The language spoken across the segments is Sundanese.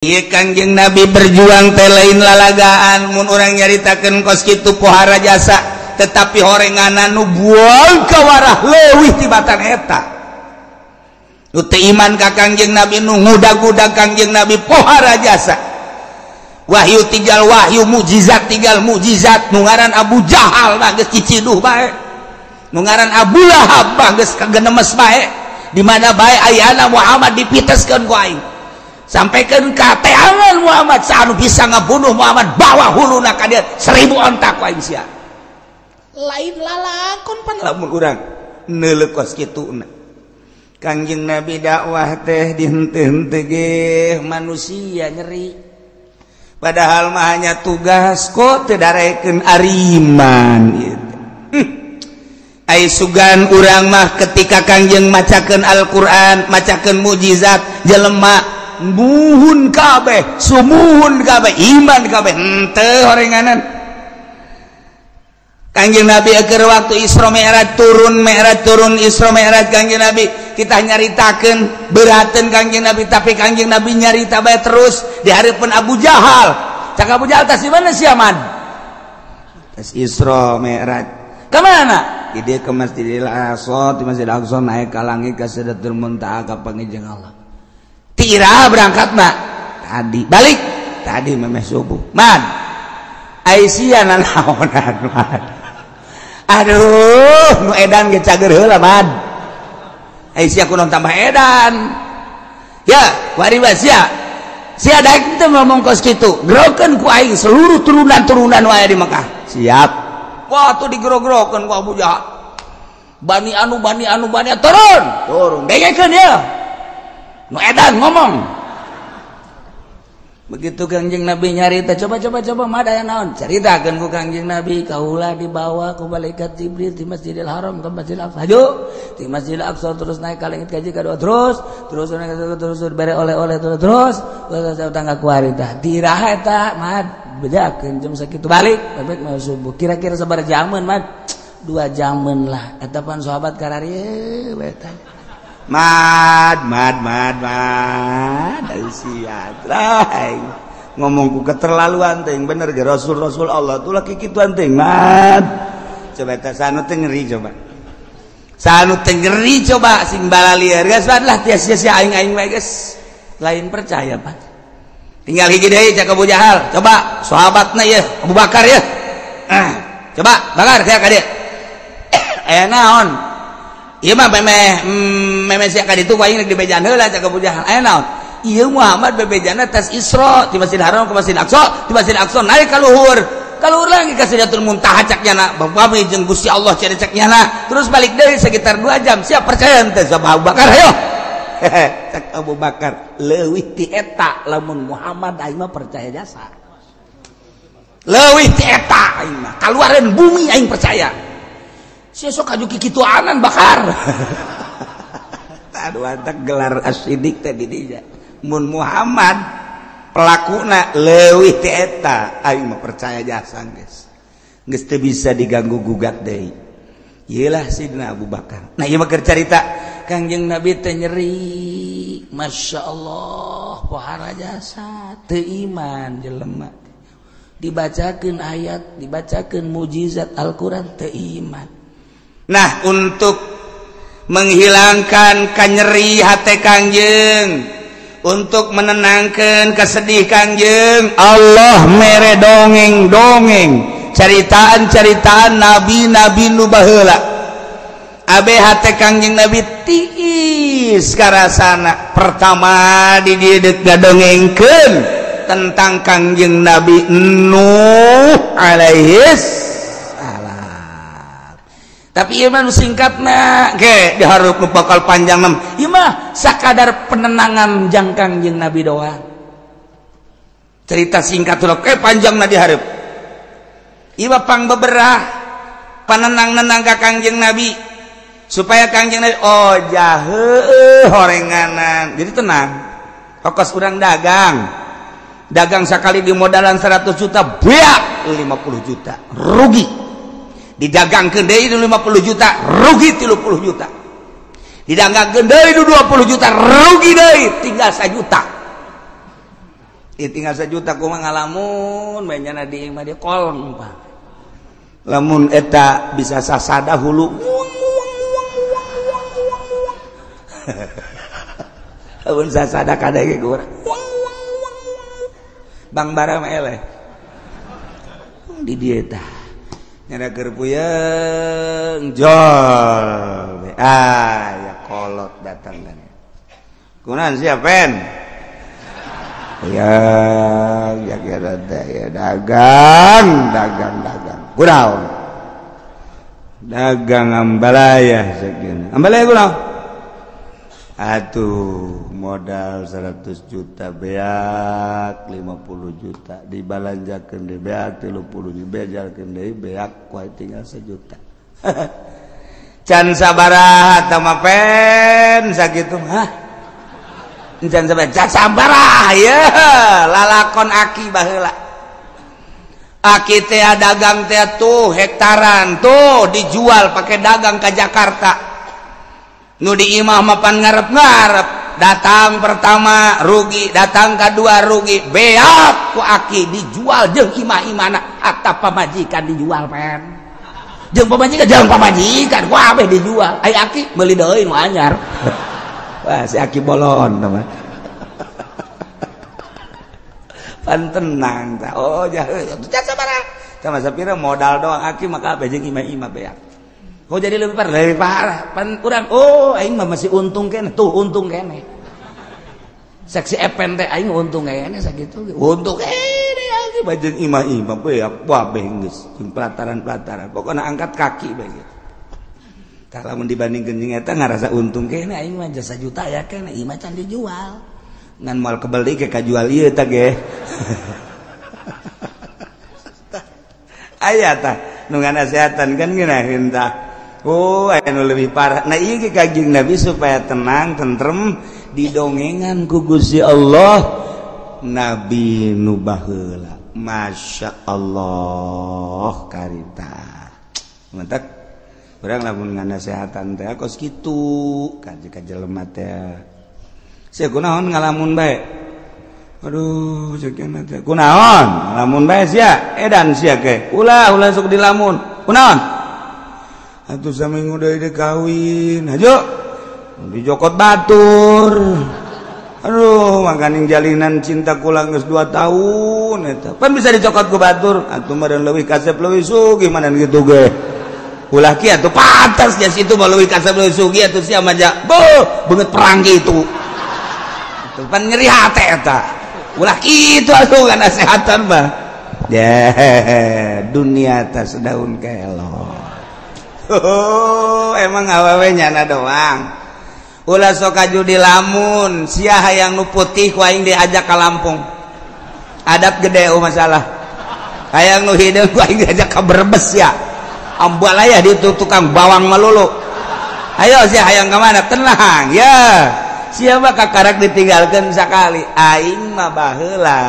Ieu Kangjeng Nabi berjuang teh lain lalagaan mun urang nyaritakeun kos kitu pohara jasa tetapi horenganan nu buang kawarah leuwih tibatan eta. Nu teu iman ka Kangjeng Nabi nu ngudag-ngudag Kangjeng Nabi pohara jasa. Wahyu tinggal wahyu, mukjizat tinggal mukjizat. Nu ngaran Abu Jahal mah geus ciciduh bae. Nu ngaran Abu Lahab mah geus kagenemes bae. Di mana bae ayana Muhammad dipiteskeun ku aing. Sampaikan ka teangan Muhammad saanu bisa ngabunuh Muhammad bawa huluna ka dia 1000 onta ku aing sia. Lain lalakon pan lamun urang neuleuh kos kituna. Kangjeng Nabi dakwah teh dihenteu-henteu ge manusia nyeri. Padahal mah hanya tugas kok teu darekeun ariman ieu. Ai sugan urang mah ketika Kangjeng macakeun Al-Qur'an, macakeun mukjizat jelema muhun kabeh, sumuhun kabeh, iman kabeh, henteu horenganan. Kangjeng Nabi keur waktu Isra Mi'raj turun, Mi'raj turun, Isra Mi'raj Kangjeng Nabi kita nyaritakeun berateun Kangjeng Nabi, tapi Kangjeng Nabi nyarita bae terus di hareupeun Abu Jahal. Cak Abu Jahal tas di mana sia man? Tas Isra Mi'raj. Ka mana? Di dieu ke Masjidil Aqsa, di Masjidil Aqsa naik ka langit ka Sidratul Muntaha ka panggih Allah. Tira berangkat mak tadi balik tadi memeh subuh man Aisyah nanaonan man aduh nu edan ge cager heula man Aisyah kunaon tambah edan ya wari sia sia daek teu ngomong kos kitu grokeun ku aing seluruh turunan-turunan wae di Mekah siap wah tuh digrogrokkeun ku Abu Jahal bani anu bani anu bani turun turun dengekeun ya nu edan ngomong begitu Kangjeng Nabi nyarita coba coba coba mah aya naon caritakeun ku Kangjeng Nabi kaula dibawa ku malaikat Jibril di Masjidil Haram ke Masjidil Aqsa hajo di Masjidil Aqsa terus naik ka langit kaji kadua terus terus naik terus bere oleh-oleh terus terus terus tangga kuari tah diraha eta mah bejakeun jam sakitu balik balik mau subuh kira-kira sabaraha jaman mah 2 jaman lah eta pan sahabat kararieu bae tah mad mad mad mad sia ngomongku keterlaluan teh bener ge rasul rasul Allah tuh laki kituan teh mad coba teh sanu teh ngeri coba sanu teh ngeri coba sing balalieur geus lah sia-sia aing-aing bae geus lain percaya Pak tinggal hiji deui cak Abu Jahal coba sahabatna ieu Abu Bakar ieu coba Bakar ka dieu aya naon ieu mah memeh memeh sia ka ditu aing rek dibejaan heula cak Abu Jahal aya naon ieu Muhammad bebejana tas Isra di Masjidil Haram ke Masjidil Aqsa di Masjidil Aqsa naik ka luhur lagi ka Sidratul Muntaha cak nyana bapami jeung Gusti Allah cenah cak nyana terus balik deui sekitar 2 jam siap percaya henteu sama Abu Bakar ayo cak Abu Bakar leuwih ti eta lamun Muhammad aing mah percaya jasa leuwih ti eta aing mah kaluareun bumi aing percaya sesok aju kikituanan Bakar. Aduh antak gelar as-siddiq teh di dinya. Mun Muhammad pelakuna leuwih ti eta aing mah percaya jasa geus. Geus teu bisa diganggu gugat deui. Ieu lah Sidina Abu Bakar. Nah ieu mah keur carita Kangjeng Nabi teh nyeri. Masya Allah pohara jasa teu iman jelema. Dibacakeun ayat, dibacakeun mukjizat Al-Qur'an teu iman. Nah untuk menghilangkan kanyeri hati Kangjeng, untuk menenangkan kesedih Kangjeng, Allah mere dongeng-dongeng ceritaan-ceritaan nabi-nabi nu baheula. Abe hati Kangjeng Nabi tiis karasana. Pertama di dieu deuk ngadongengkeun tentang Kangjeng Nabi Nuh alaihis. Tapi ieu mah nu singkatna ge dihareup nu bakal panjang mah ieu mah sakadar penenangan jang Kangjeng Nabi doang. Cerita singkat heula ke panjangna dihareup. Ieu mah pang beberah panenang-nenang ka Kangjeng Nabi supaya Kangjeng Nabi oh jaheuh horenganan. Jadi tenang. Kokos urang dagang. Dagang sakali di modalan 100 juta beak 50 juta rugi. Didagangkeun deui 50 juta rugi 30 juta didagangkeun deui 20 juta rugi deui tinggal 1 juta. Tinggal sejuta kumaha ngalamun bae nyana di imah dia kolong pak. Lamun eta bisa sasada hulu. Lamun sasada kadege urang. Bang bara mah eleh. Di dieu tah. Nyana keur puyeng jol. Ah ya kolot datang kan. Kunaon sia pen? Ya ya ya ya dagang dagang dagang. Kunaon? Dagang ambalaya sekian. Ambalaya kunaon? Atuh modal 100 juta beak 50 juta dibalanjakeun deui beak 30 dibejalkeun deui beak kuai tinggal 1 juta. Can sabaraha tah mah pen sakitu hah. Can sabaraha can sabaraha ye lalakon aki baheula. Aki teh dagang teh tuh hektaran tuh dijual pakai dagang ke Jakarta. Nu di imah mapan ngarep-ngarep datang pertama rugi, datang kedua rugi, beak ku aki dijual jeung imah-imahna atap pamajikan dijual pen. Jeung pamajikan ku abeh dijual. Ai aki meuli deui nu anyar. Wah si aki bolon teman. Pan tenang tah. Oh jahe can sabaraha. Sama sapira modal doang aki maka abeh jeung imah-imah beak. Oh jadi lebih parah, pan kurang. Oh, aing mah masih untung kene, tuh untung kene. Saksi epen teh aing untung kene sakitu. Untung kene aki bajeng imah-imah beak wabeh geus jeung pelataran-pelataran. Pokona angkat kaki bae gitu. Tah lamun dibandingkeun jeung eta ngarasa untung kene aing mah jasa juta ya kene imah can dijual. Ngan moal kebeli ke kajual ieu tah ge. Aya tah nu nganasehatan kan ngeunaheun tah. Oh, anu lebih parah. Nah, ieu ge Kanjeng Nabi supaya tenang, tentrem didongengan ku Gusti Allah Nabi nu baheula. Masya Allah karita. Mantak urang lamun nganasehatan teh kos kitu ka jelema teh. Sia kunaon ngalamun bae? Aduh, ceuk teh. Kunaon? Ngalamun bae sia? Edan sia ke. Ulah ulah sok dilamun. Kunaon? Atuh saminggu deui deui kawin. Hajo. Dijokot batur. Aduh, makaning jalinan cinta kula geus 2 tahun eta. Pan bisa dicokot ku batur. Atuh meureun leuwih kasep leuwih sugih manan kitu ge. Ulah kieu atuh pantas nya situ mah leuwih kasep leuwih sugih atuh sia mah ja. Beuh, beungeut perang kitu. Atuh pan nyeri hate eta. Ulah kitu atuh ngasehatan mah. Yeah, dunia atas daun kelor. Oh, emang awewe nyana doang. Ulah sok kaju di lamun, sia hayang nu putih ku aing diajak ka Lampung. Adab gede oh masalah. Hayang nu hideung ku aing diajak ka Brebes ya. Ambalaya di tukang bawang melulu. Ayo sia hayang ka mana? Tenang ya. Sia mah kakarak ditinggalkeun sakali. Aing mah baheula.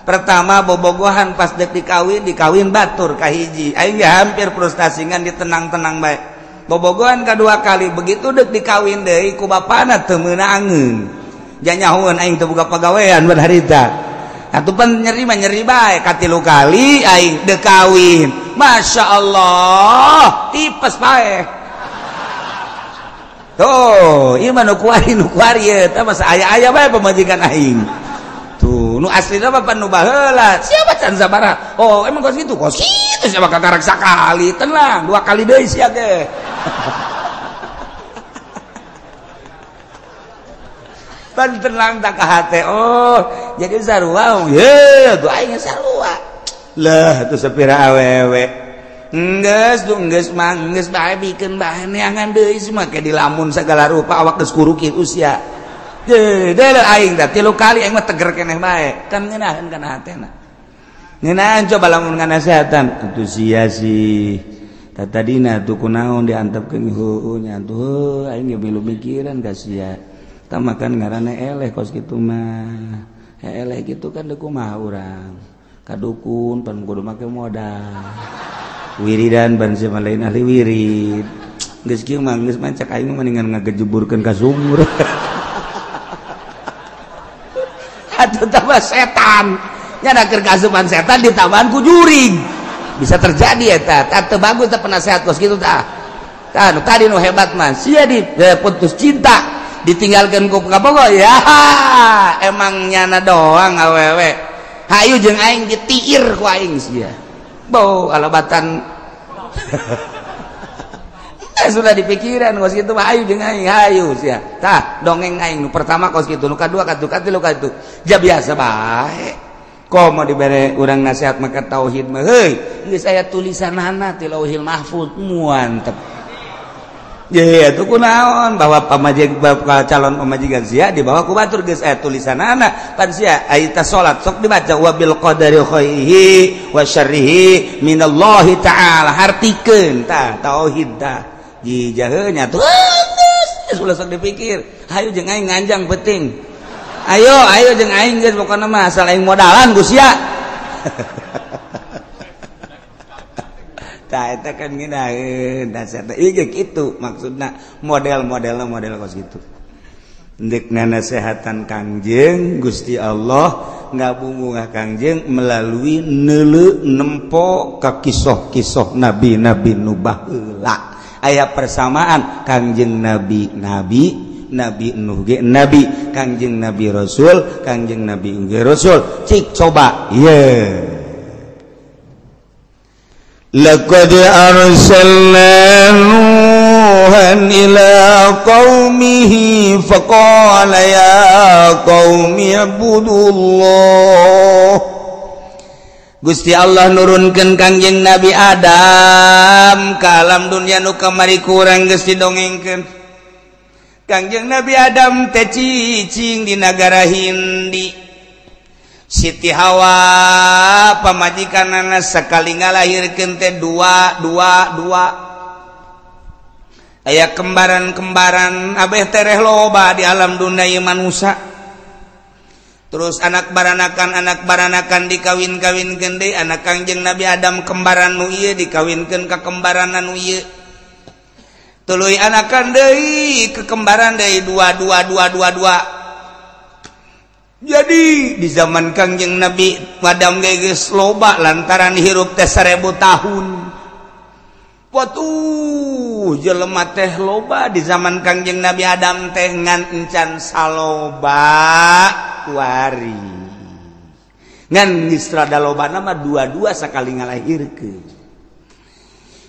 Pertama bobogohan pas dek dikawin, dikawin batur kahiji. Aing ge hampir frustasi ngan ditenang-tenang bae. Bobogohan kedua kali begitu dek dikawin deui ku bapana teu meunangeun. Janyahoeun aing teu boga pagawean ban harita. Atuh pan nyeri mah nyeri bae katilu kali aing dek kawin. Masya Allah, tipes bae. Tuh, ieu mah nu kuari ieu tah masa aya-aya bae pamajikan aing. Tuh, nu aslina mah pan nu baheula. Siapa can sabaraha? Oh, emang kos kitu? Kos kitu siapa kakarak sakali. Tenang, 2 kali deui sia ge. Pan tenang tak ka hate. Oh, jadi sarua. Ye, tuh aing sarua. Lah, tuh sapira awewe. Enggeus tuh enggeus mah enggeus bae bikeun bae neangan deui semua ke dilamun segala rupa awak geus kuruki usia. Deh aing dah 3 kali aing mah teger keneh bae. Kan ngeunaheun kana hatena. Ngeunaheun coba lamun nganasehatan. Atuh sia sih. Tadina tuh kunaon diantepkeun heueuh nya atuh aing ge milu mikiran ka sia. Tah makan ngaranna eleh kos kitu mah. Eleh kitu kan deuk kumaha urang. Ka dukun pan kudu make modal. Wiridan ban sia lain ahli wirid. Geus kieu mah geus mah cek aing mah mendingan ngagejeburkeun ka sumur. Atuh tambah setan. Nya keur kaasupan setan ditambahan ku jurig. Bisa terjadi eta. Teu bagus teh penasehat kos kitu tah. Tah nu tadi nu hebat mah sia di putus cinta ditinggalkeun ku kabogoh ya. Emang nyana doang awewe. Hayu jeung aing ditiir ku aing sia. Bau alabatan. Sudah dipikiran kos kitu mah hayu jeung aing hayu sia. Tah dongeng aing nu pertama kos kitu, nu kadua katuh katilu katuh. Ja biasa bae. Komo dibere urang nasihat maka tauhid mah heuy geus aya tulisanana ti Lauhil Mahfuz mantep. Ye atuh kunaon bahwa pamajik calon pamajikan sia dibawa ku batur geus aya tulisanana pan sia aya ta salat sok dibaca wabil qadari khairihi wa syarrihi minallahi ta'ala hartikeun tah tauhid tah jijaheunya tuh geus ulah sok dipikir hayu jeung aing nganjang penting ayo ayo jeung aing geus pokona mah asal aing modalan ku sia. Tah eta kan ngeunaheun dasar teh ieu kitu maksudna model-modelna model kos kitu. Ndek nasehatan Kangjeng Gusti Allah ngabungah Kangjeng melalui neuleu nempo ka kisoh-kisoh nabi-nabi nu baheula. Aya persamaan Kangjeng Nabi nabi, Nabi Nuh ge nabi, Kangjeng Nabi Rasul, Kangjeng Nabi ge Rasul. Cik coba ye. Laqad arsalna Nuhan ila qaumihi faqala ya qaumi ibudullah. Gusti Allah nurunkeun Kangjeng Nabi Adam ka alam dunya nu kamari kurang geus didongengkeun. Kangjeng Nabi Adam teh cicing di nagara Hindi. Siti Hawa pamajikanana sakali ngalahirkeun teh dua dua dua. Aya kembaran-kembaran abeh tereh loba di alam dunia ieu manusa. Terus anak baranakan dikawin-kawinkeun deui anak Kangjeng Nabi Adam kembaran nu ieu dikawinkeun ka kembaran nu ieu. Tuluy anakan deui ke kembaran deui dua dua dua dua dua. Jadi di zaman Kangjeng Nabi Adam geus loba lantaran hirup teh 1000 tahun. Watuh jelema teh loba di zaman Kangjeng Nabi Adam teh ngan encan saloba kuari. Ngan geus rada lobana mah dua-dua sakali ngalahirkeun.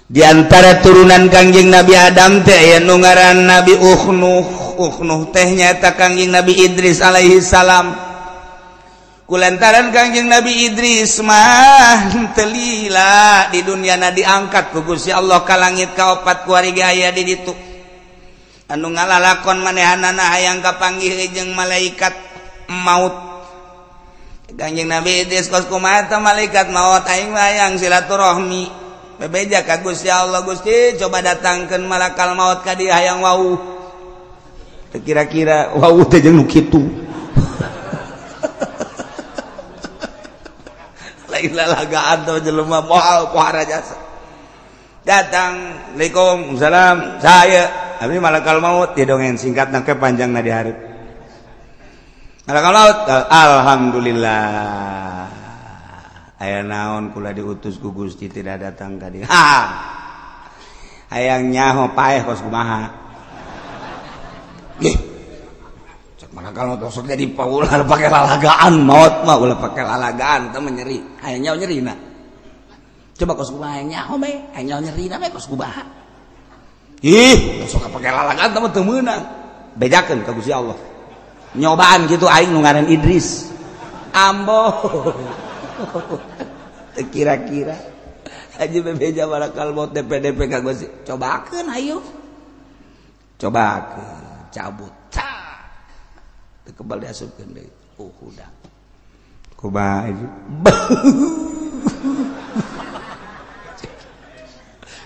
Di antara turunan Kangjeng Nabi Adam teh aya nu ngaran Nabi Ukhnuh. Ukhnuh teh nyaeta Kangjeng Nabi Idris alaihi salam. Kulantaran Kangjeng Nabi Idris mah teu lila di dunyana diangkat ku Gusti Allah ka langit kaopat kuari ge aya di ditu. Anu ngalalakon manehanana hayang kapanggih jeung malaikat maut. Kangjeng Nabi Idris kos kumaha teh malaikat maut aing mah hayang silaturahmi. Bebeja ka Gusti Allah, Gusti coba datangkeun malakal maut ka dieu hayang wau. Teu kira-kira wau teh jeung nu kitu. Lain lalagaan teh jelema moal pohara jasa. Datang, Assalamualaikum, salam, saya abdi malakal maut di dongeng singkat nangke panjangna di hareup. Malakal maut, alhamdulillah. Aya naon kula diutus ku Gusti tidak datang ka dieu. Hayang nyaho paeh kos kumaha. Ih. Cek malakal maut sok jadi paulah pake lalagaan maut mah ulah pake lalagaan teh nyeri. Hayang nyaho nyerina. Coba kos kumaha hayang nyaho bae, hayang nyaho nyerina bae kos kumaha. Ih, sok pake lalagaan teh teu meunang. Bejakeun ka Gusti Allah. Nyobaan kitu aing nu ngaran Idris. Ambo. Kira-kira aja bebeja malakal maut DPDP ka Gusti. Cobakeun ayo. Cobakeun, cabut. Teu kebal diasupkeun deui. Oh, udah. Kumaha ieu?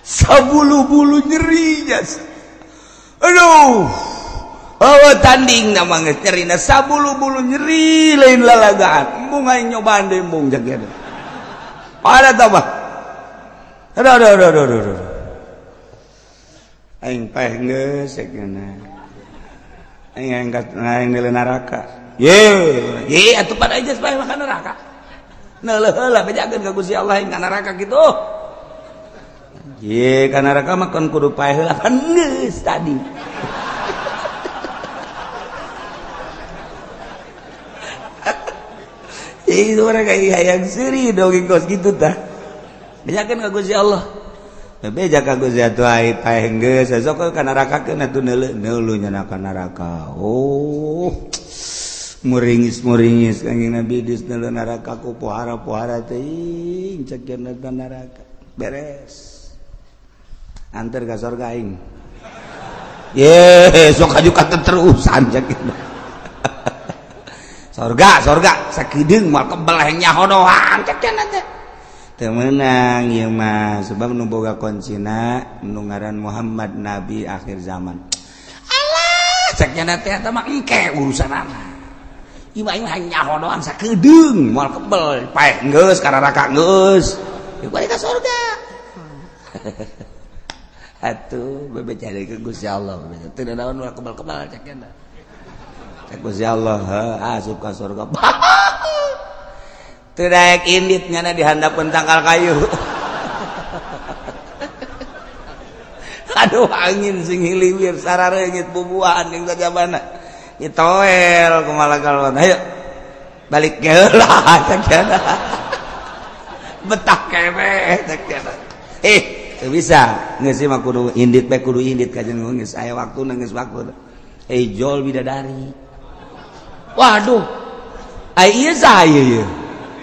Sabulu-bulu nyeri jas. Aduh. Oh, tanding nama geus nyerina sabulu-bulu nyeri lain lalagaan. Embung aing nyobaan deui embung jaga. Ada tambah. Aduh aduh aduh aduh aduh. Aing paeh geus cenah. Aing angkat aing nilai neraka. Ye, ye atuh pada aja supaya mah ka neraka. Neuleuh heula bejakeun ka Gusti Allah ka neraka kitu. Ye, ka neraka mah kon kudu paeh heula pan geus tadi. Itu mereka hayang seuri dongeng kos kitu tah. Bejakeun ka Gusti Allah. Beja ka Gusti atuh ai paeh geus sok ka neraka keun atuh neuleuh neuleuh nya ka neraka. Oh. Muringis-muringis Kangjeng Nabi Idris neuleuh neraka ku pohara-pohara teuing cek cenah neraka. Beres. Anter ka sorga aing. Ye, sok haju ka terusan cek. Sorga, sorga, sakedeung moal kebel hayang nyaho doang cek cenah teh. Teu meunang ieu mah sebab nu boga kuncina nu ngaran Muhammad nabi akhir zaman. Alah, cek cenah teh eta mah engke urusanana. Ieu mah hayang nyaho doang sakedeung moal kebel paeh geus ka neraka geus. Ieu balik ka sorga. Atuh bebeja deui ka Gusti Allah, teu naon moal kebel-kebel cek cenah. Gusti Allah asup ka surga. Teu daek indit nyana di handapeun tangkal kayu. Aduh angin sing hiliwir sarareungit bubuahan jeung sajabana. Itoel kumaha kalon. Ayo balik heula cek cenah. Betah keneh cek cenah. Teu bisa. Geus mah kudu indit bae kudu indit ka jeung geus aya waktuna geus waktu. Ejol bidadari. Waduh, ieu saha ieu?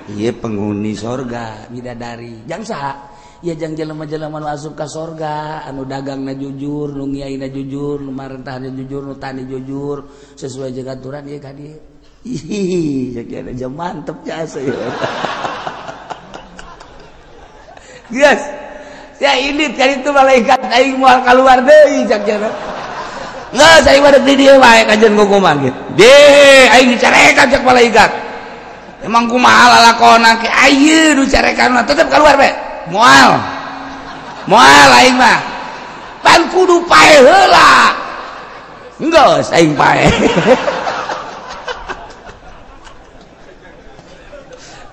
Ieu penghuni sorga bidadari. Jang saha? Ieu jang jelema-jelema nu asup ka sorga, anu dagangna jujur, nu ngiaina jujur, nu marentahna jujur, nu tani jujur, sesuai jeung aturan ieu ka dieu. Ih, cek aja mantep jasa ieu. Geus. Sia indit ka ditu malaikat aing moal kaluar deui cek cenah. Nggak, saya mah di dieu wae kajian kumaha gitu. Deh, aing dicarekan cek malaikat. Emang kumaha lalakona ke ayeuna nu carekan mah tetep keluar bae. Moal. Moal aing mah. Pan kudu paeh heula. Geus aing paeh.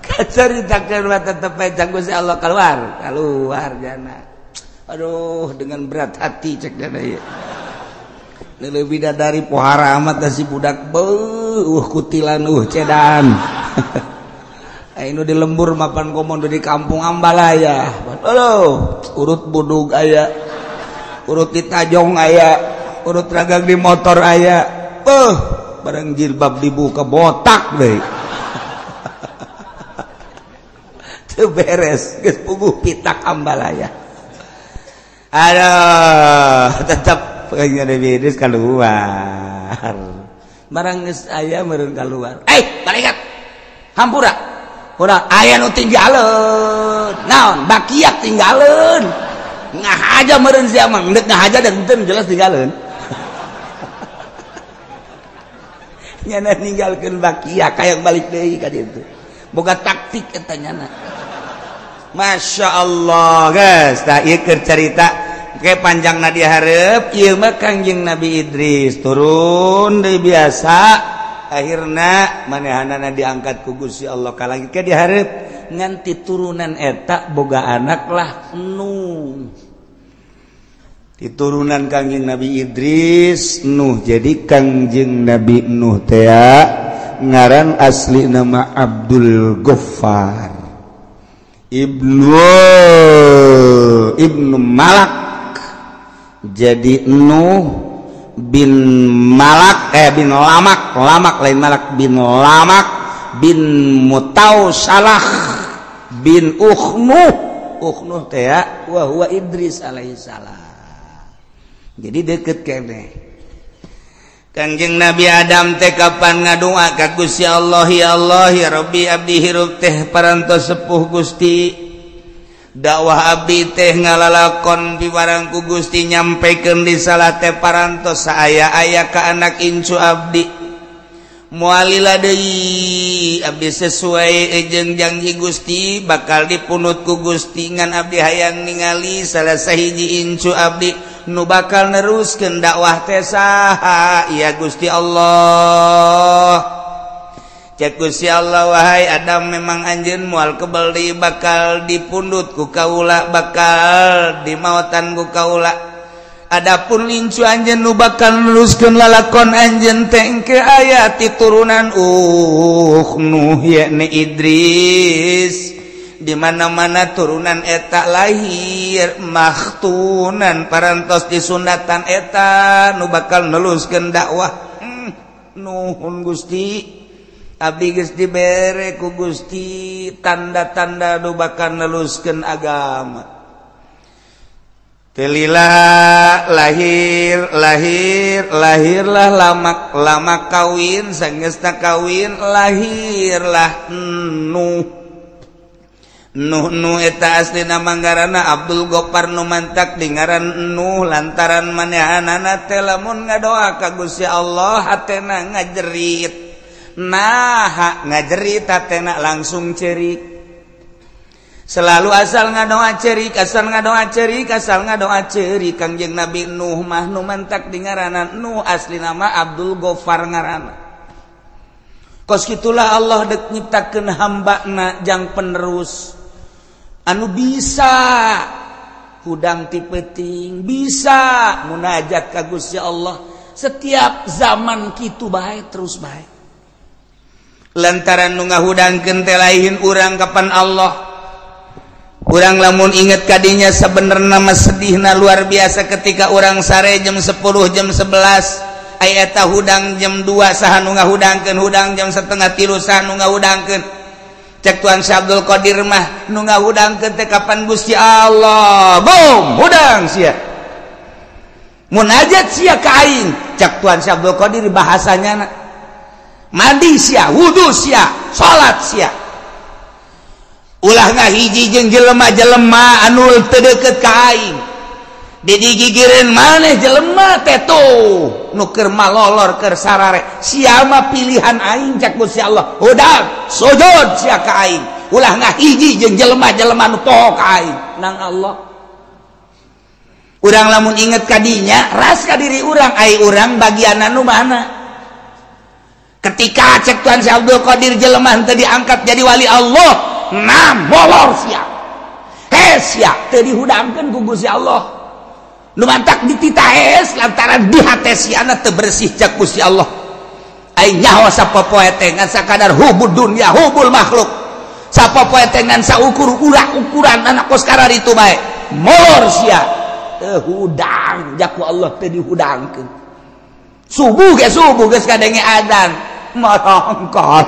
Kacaritakeun mah tetep bae cek Gusti Allah keluar, keluar jana. Aduh, dengan berat hati cek jana ieu. Lebih dari pohara amat si budak beuh kutilan cedan. Ayo di lembur mapan komodo di kampung Ambalaya. Aduh, urut budug aya, urut di tajong aya, urut ragang di motor aya. Beuh, bareng jilbab dibuka botak deui. Teu beres, geus puguh pitak Ambalaya. Aduh, tetep pengen Nabi Idris keluar. Barang geus aya meureun keluar. Malaikat. Hampura. Urang aya nu tinggaleun. Naon? Bakiak tinggaleun. Ngahaja meureun sia mah, endek ngahaja dan henteu jelas tinggaleun. Nyana ninggalkeun bakiak hayang balik deui ka ditu. Boga taktik eta nyana. Masya Allah, guys. Tah ieu keur carita oke panjang na dihareup ieu mah Kangjeng Nabi Idris turun deui biasa akhirna manehanana diangkat ku Gusti Allah ka langit ke dihareup nganti turunan eta boga anak lah Nuh. Diturunan Kangjeng Nabi Idris Nuh. Jadi Kangjeng Nabi Nuh teh ngaran asli nama Abdul Ghaffar Ibnu Malak. Jadi Nuh bin Malak bin Lamak, Lamak lain Malak, bin Lamak bin Mutausalah bin Ukhnuh. Ukhnuh teh wa huwa Idris alaihi salam. Jadi deket keneh. Kangjeng Nabi Adam teh kapan ngadua ka Gusti Allah, ya Allah ya Rabbi abdi hirup teh parantos sepuh Gusti. Dakwah abdi teh ngalalakon piwarang ku Gusti nyampekeun risalah teh parantos saaya-aya ka anak incu abdi. Moalila deui abdi sesuai jeung janji Gusti bakal dipunut ku Gusti ngan abdi hayang ningali salah sahiji incu abdi nu bakal neruskeun dakwah teh saha ya Gusti Allah. Cek Gusti Allah, wahai Adam, memang anjeun moal kebel deui, bakal dipundut ku kaula, bakal dimautan ku kaula. Adapun lincu anjeun nu bakal neruskeun lalakon anjeun teh engke aya ti turunan Nuh yakni Idris. Di mana-mana turunan eta lahir makhtunan parantos disunatan eta nu bakal neluskeun dakwah. Nuhun Gusti, abdi geus dibere ku Gusti tanda-tanda nu bakal neluskeun agama. Telila lahir lahir lahirlah lamak lamak kawin, sanggeusna kawin lahirlah Nuh. Nuh nu eta aslina manggarana Abdul Gopar nu mantak di ngaran Nuh lantaran manehanana teh lamun ngadoa ka Gusti Allah hatena ngajerit. Nah ngajerit hatena langsung cerik. Selalu asal ngadoa cerik, asal ngadoa cerik, asal ngadoa cerik. Kangjeng Nabi Nuh mah nu mantak di ngaranna Nuh asli nama Abdul Gofar ngaranna. Kos kitulah Allah dek nyiptakeun hambana jang penerus anu bisa hudang ti peuting, bisa munajat ka Gusti Allah setiap zaman kitu bae terus bae. Lantaran nu ngahudangkeun teh lain urang kapan Allah. Urang lamun inget kadinya sebenarnya mah sedihna luar biasa ketika urang sare jam 10 jam 11 aya eta hudang jam 2 saha nu ngahudangkeun, hudang jam 2:30 saha nu ngahudangkeun. Cek Tuan Syekh Abdul Qadir mah nu ngahudangkeun teh kapan Gusti Allah. Boom, hudang sia. Munajat sia ka aing. Cek Tuan Syekh Abdul Qadir bahasanya mandi sia, wudu sia, salat sia. Ulah ngahiji jeung jelema-jelema anu teu deukeut ka aing. Didigigireun maneh jelema teh tuh nu keur malolor keur sarare. Sia mah pilihan aing cak Gusti Allah. Hudang sujud sia ka aing. Ulah ngahiji jeung jelema-jelema nu poho ka aing nang Allah. Urang lamun inget kadinya ras ka diri urang, ai urang bagian anu mana? Ketika cek Tuhan Syekh Abdul Qadir jelema henteu diangkat jadi wali Allah, nah molor sia. Hes sia teu dihudangkeun ku Gusti Allah. Nu mantak dititahes lantaran di hate siana teu bersih cek Gusti Allah. Ai nyaho sapopoe teh ngan sakadar hubud dunya hubul makhluk. Sapopoe teh ngan saukur ukuran anak kos kararitu bae. Molor sia teu hudang jaku Allah teu dihudangkeun. Subuh ge subuh geus kadenge adzan marangkat.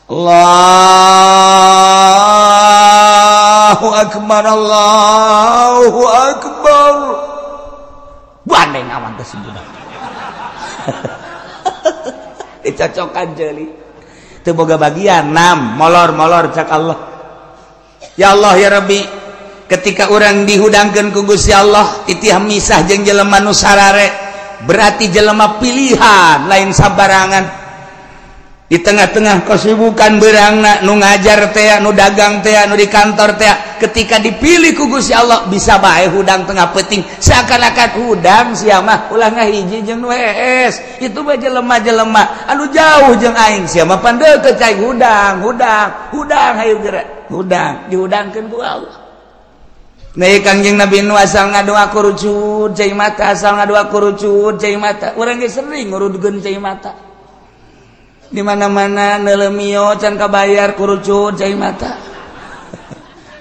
Allahu akbar, Allahu akbar. Bandeng awan teh budak. Dicocokan jeuli. Teu boga bagian nam molor-molor cak Allah. Ya Allah ya Rabbi, ketika urang dihudangkeun ku Gusti Allah titih misah jeung jelema nu sarare, berarti jelema pilihan lain sabarangan. Di tengah-tengah kesibukan berangna nu ngajar teh, nu dagang teh, nu di kantor teh, ketika dipilih ku Gusti Allah bisa bae hudang tengah peuting seakan-akan hudang sia mah ulah ngahiji jeung nu hees. Itu bae jelema-jelema anu jauh jeung aing sia mah pan deukeut cai hudang, hudang, hudang hayu geura. Hudang dihudangkeun ku Allah. Nah, Kangjeng Nabi nu asal ngadoa kurucut cai mata, asal ngadoa kurucut cai mata. Urang ge sering ngurudkeun cai mata. Di mana-mana nelemio can kabayar kurucut cai mata.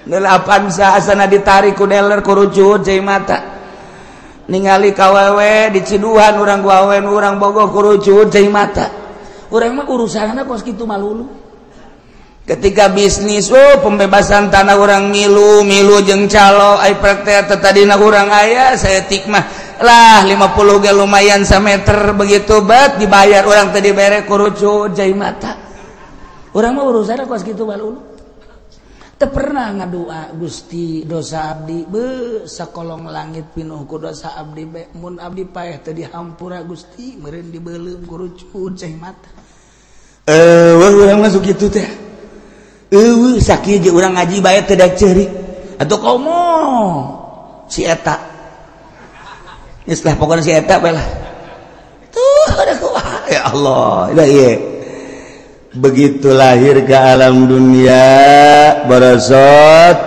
Neule Avanza asana ditarik ku dealer kurucut cai mata. Ningali kawewe di Ciduhan urang guawen urang bogoh kurucut cai mata. Urang mah urusanna kos kitu malulu. Ketika bisnis, oh pembebasan tanah orang milu milu jeung calo ai praktek tadina urang aya saeutik mah lah 50 ge lumayan sameter begitu bet dibayar orang tadi bere kurucut cai mata. Urang mah urusanna kos kitu balulu. Teu pernah ngadoa Gusti dosa abdi be sakolong langit pinuh ku dosa abdi be mun abdi paeh teu dihampura Gusti meureun dibeuleum kurucut cai mata. Eueuh urang masuk kitu teh. Eueuh sakieu ge urang ngaji bae teu daek ceurik. Atuh komo si eta. Geus lah pokona si eta bae lah. Tuh ada kumaha ya Allah, da ieu. Begitu lahir ke alam dunia borosot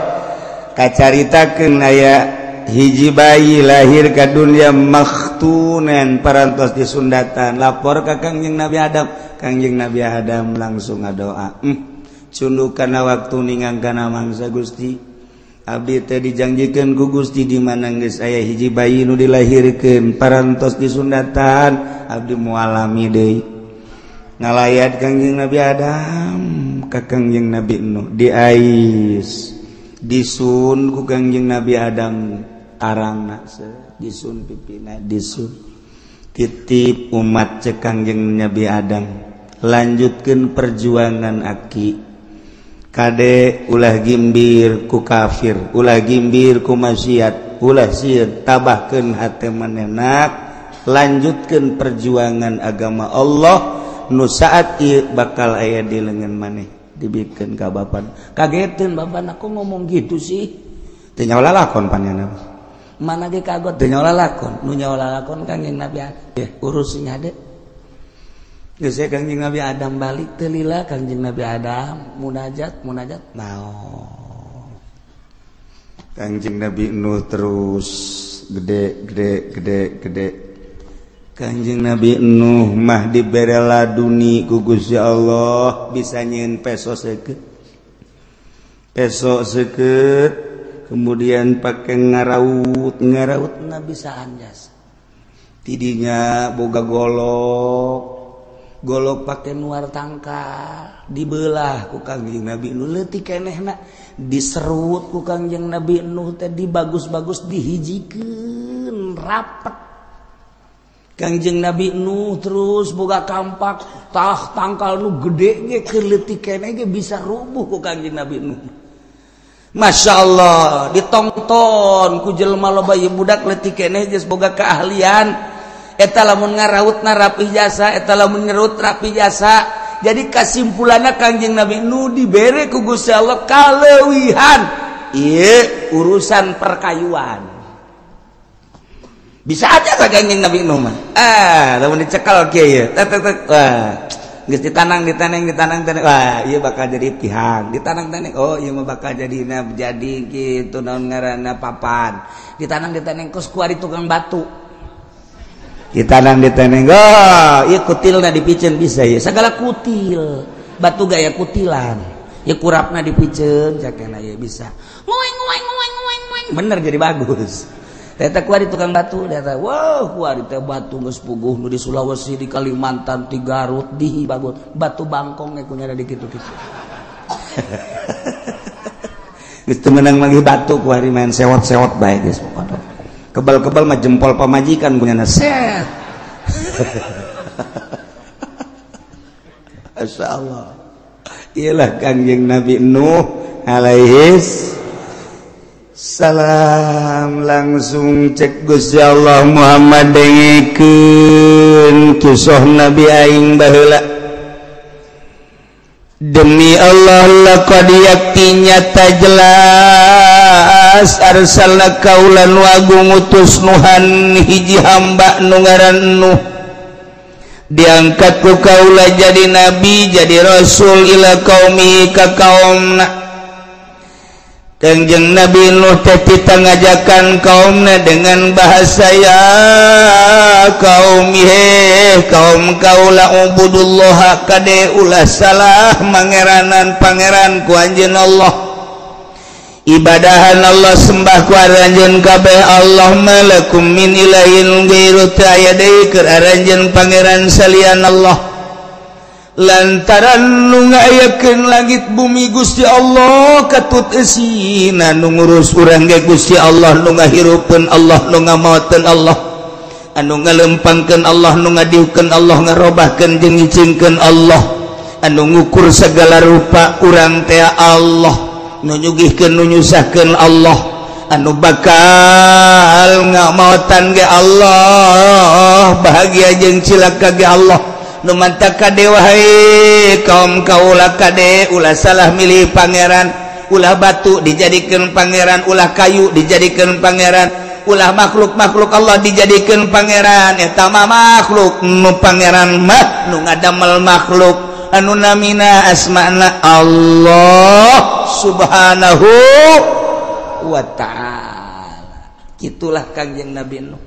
kacaritakeun aya hiji bayi lahir ke dunia makhtunan parantos disundatan lapor ka Kangjeng Nabi Adam. Kangjeng Nabi Adam langsung ngadoa, cunduk kana waktu ningang kana mangsa Gusti, abdi teh dijanjikeun ku Gusti di mana geus aya hiji bayi nu dilahirkeun parantos disundatan, abdi moal lami deui. Ngalayat Kangjeng Nabi Adam ka Kangjeng Nabi Nuh diais disun ku Kangjeng Nabi Adam arangna disun pipina disun titip umat cek Kangjeng Nabi Adam lanjutkeun perjuangan aki kade ulah gimbir ku kafir ulah gimbir ku maksiat ulah sieun tabahkeun hate manehna lanjutkeun perjuangan agama Allah nu saat ieu bakal aya di leungeun maneh dibikeun ka bapak. Kageteun bapak aku ngomong gitu sih teu nyawa lalakon panjana mana ge kagot teu nyawa lalakon nu nyawa lalakon Kangjeng Nabi Adam urus sing hade geus Kangjeng Nabi Adam balik teu lila Kangjeng Nabi Adam munajat munajat naon Kangjeng Nabi Nuh terus gede gede gede gede Kangjeng Nabi Nuh mah dibere laduni ku Gusti Allah bisa nyieun peso seukeut peso seukeut kemudian pake ngaraut ngarautna bisa anjas tidinya boga golok golok pake nuar tangkal dibelah ku Kangjeng Nabi Nuh leutik kenehna diserut ku Kangjeng Nabi Nuh teh dibagus-bagus dihijikeun rapet Kangjeng Nabi Nuh terus boga kampak tah tangkal nu gede ge keur leutik keneh ge bisa rubuh ku Kangjeng Nabi Nuh. Masya Allah ditonton ku jelema loba ieu budak leutik keneh geus boga keahlian eta lamun ngarautna rapih jasa eta lamun ngerut rapih jasa. Jadi kasimpulanna Kangjeng Nabi Nuh dibere ku Gusti Allah kaleuwihan ieu urusan perkayuan. Bisa aja ka Kangjeng Nabi Nuh mah. Ah, lamun dicekal kieu ye. Tek tek tek. Wah, geus ditanang ditaneng ditanang taneng. Wah, ieu bakal jadi tihang. Ditanang taneng. Oh, ieu mah bakal jadi jadi kitu naon ngaranna papan. Ditanang ditaneng kos kuari tukang batu. Ditanang ditaneng. Oh, ieu kutilna dipiceun bisa ieu. Sagala kutil. Batu gaya kutilan. Ieu kurapna dipiceun cakena ieu bisa. Ngoeng ngoeng ngoeng ngoeng ngoeng. Bener jadi bagus. Eta kuari tukang batu, eta wow kuari teh batu geus puguh nu di Sulawesi, di Kalimantan, di Garut, di Bagut, batu bangkong ge kunyana di kitu-kitu. Geus teu meunang manggih batu kuari main sewot-sewot bae geus pokona. Kebal-kebal mah jempol pamajikan kunyana set. Masyaallah. Iyalah Kangjeng Nabi Nuh alaihis salam langsung cek Gusti Allah Muhammad dengekeun kisah Nabi aing baheula. Demi Allah laqad yakti nyata jelas arsalna kaulan wa ngutus Nuhan hiji hamba nu ngaran Nuh diangkat ku kaula jadi nabi jadi rasul ila qaumi ka kaumna. Kangjeng Nabi Nuh teh ngajakan kaumna dengan bahasa ya kaum he kaum kaula ubudullah kade ulah salah mangeranan pangeran ku anjeun Allah ibadahan Allah sembah ku aranjeun kabeh Allah malakum min ilahin ghairu ta'aya deui keur aranjeun pangeran salian Allah lantaran nu ngayakeun langit bumi Gusti Allah katut eusina nu ngurus urang ge Gusti Allah nu ngahirupeun Allah nu ngamaoteun Allah anu ngalempangkeun Allah nu ngadiukeun Allah ngarobahkeun jeung ngicingkeun Allah anu ngukur segala rupa urang teh Allah nu nyugihkeun nu nyusahkeun Allah anu bakal ngamaotan ge Allah bahagia jeung cilaka ge Allah nu mantap kade wahai kaum kaula kade ulah salah milih pangeran ulah batu dijadikan pangeran ulah kayu dijadikan pangeran ulah makhluk-makhluk Allah dijadikan pangeran eta mah makhluk nu pangeran mah nu ngadamel makhluk anu namina asmana Allah subhanahu wa ta'ala. Itulah Kangjeng Nabi Nuh.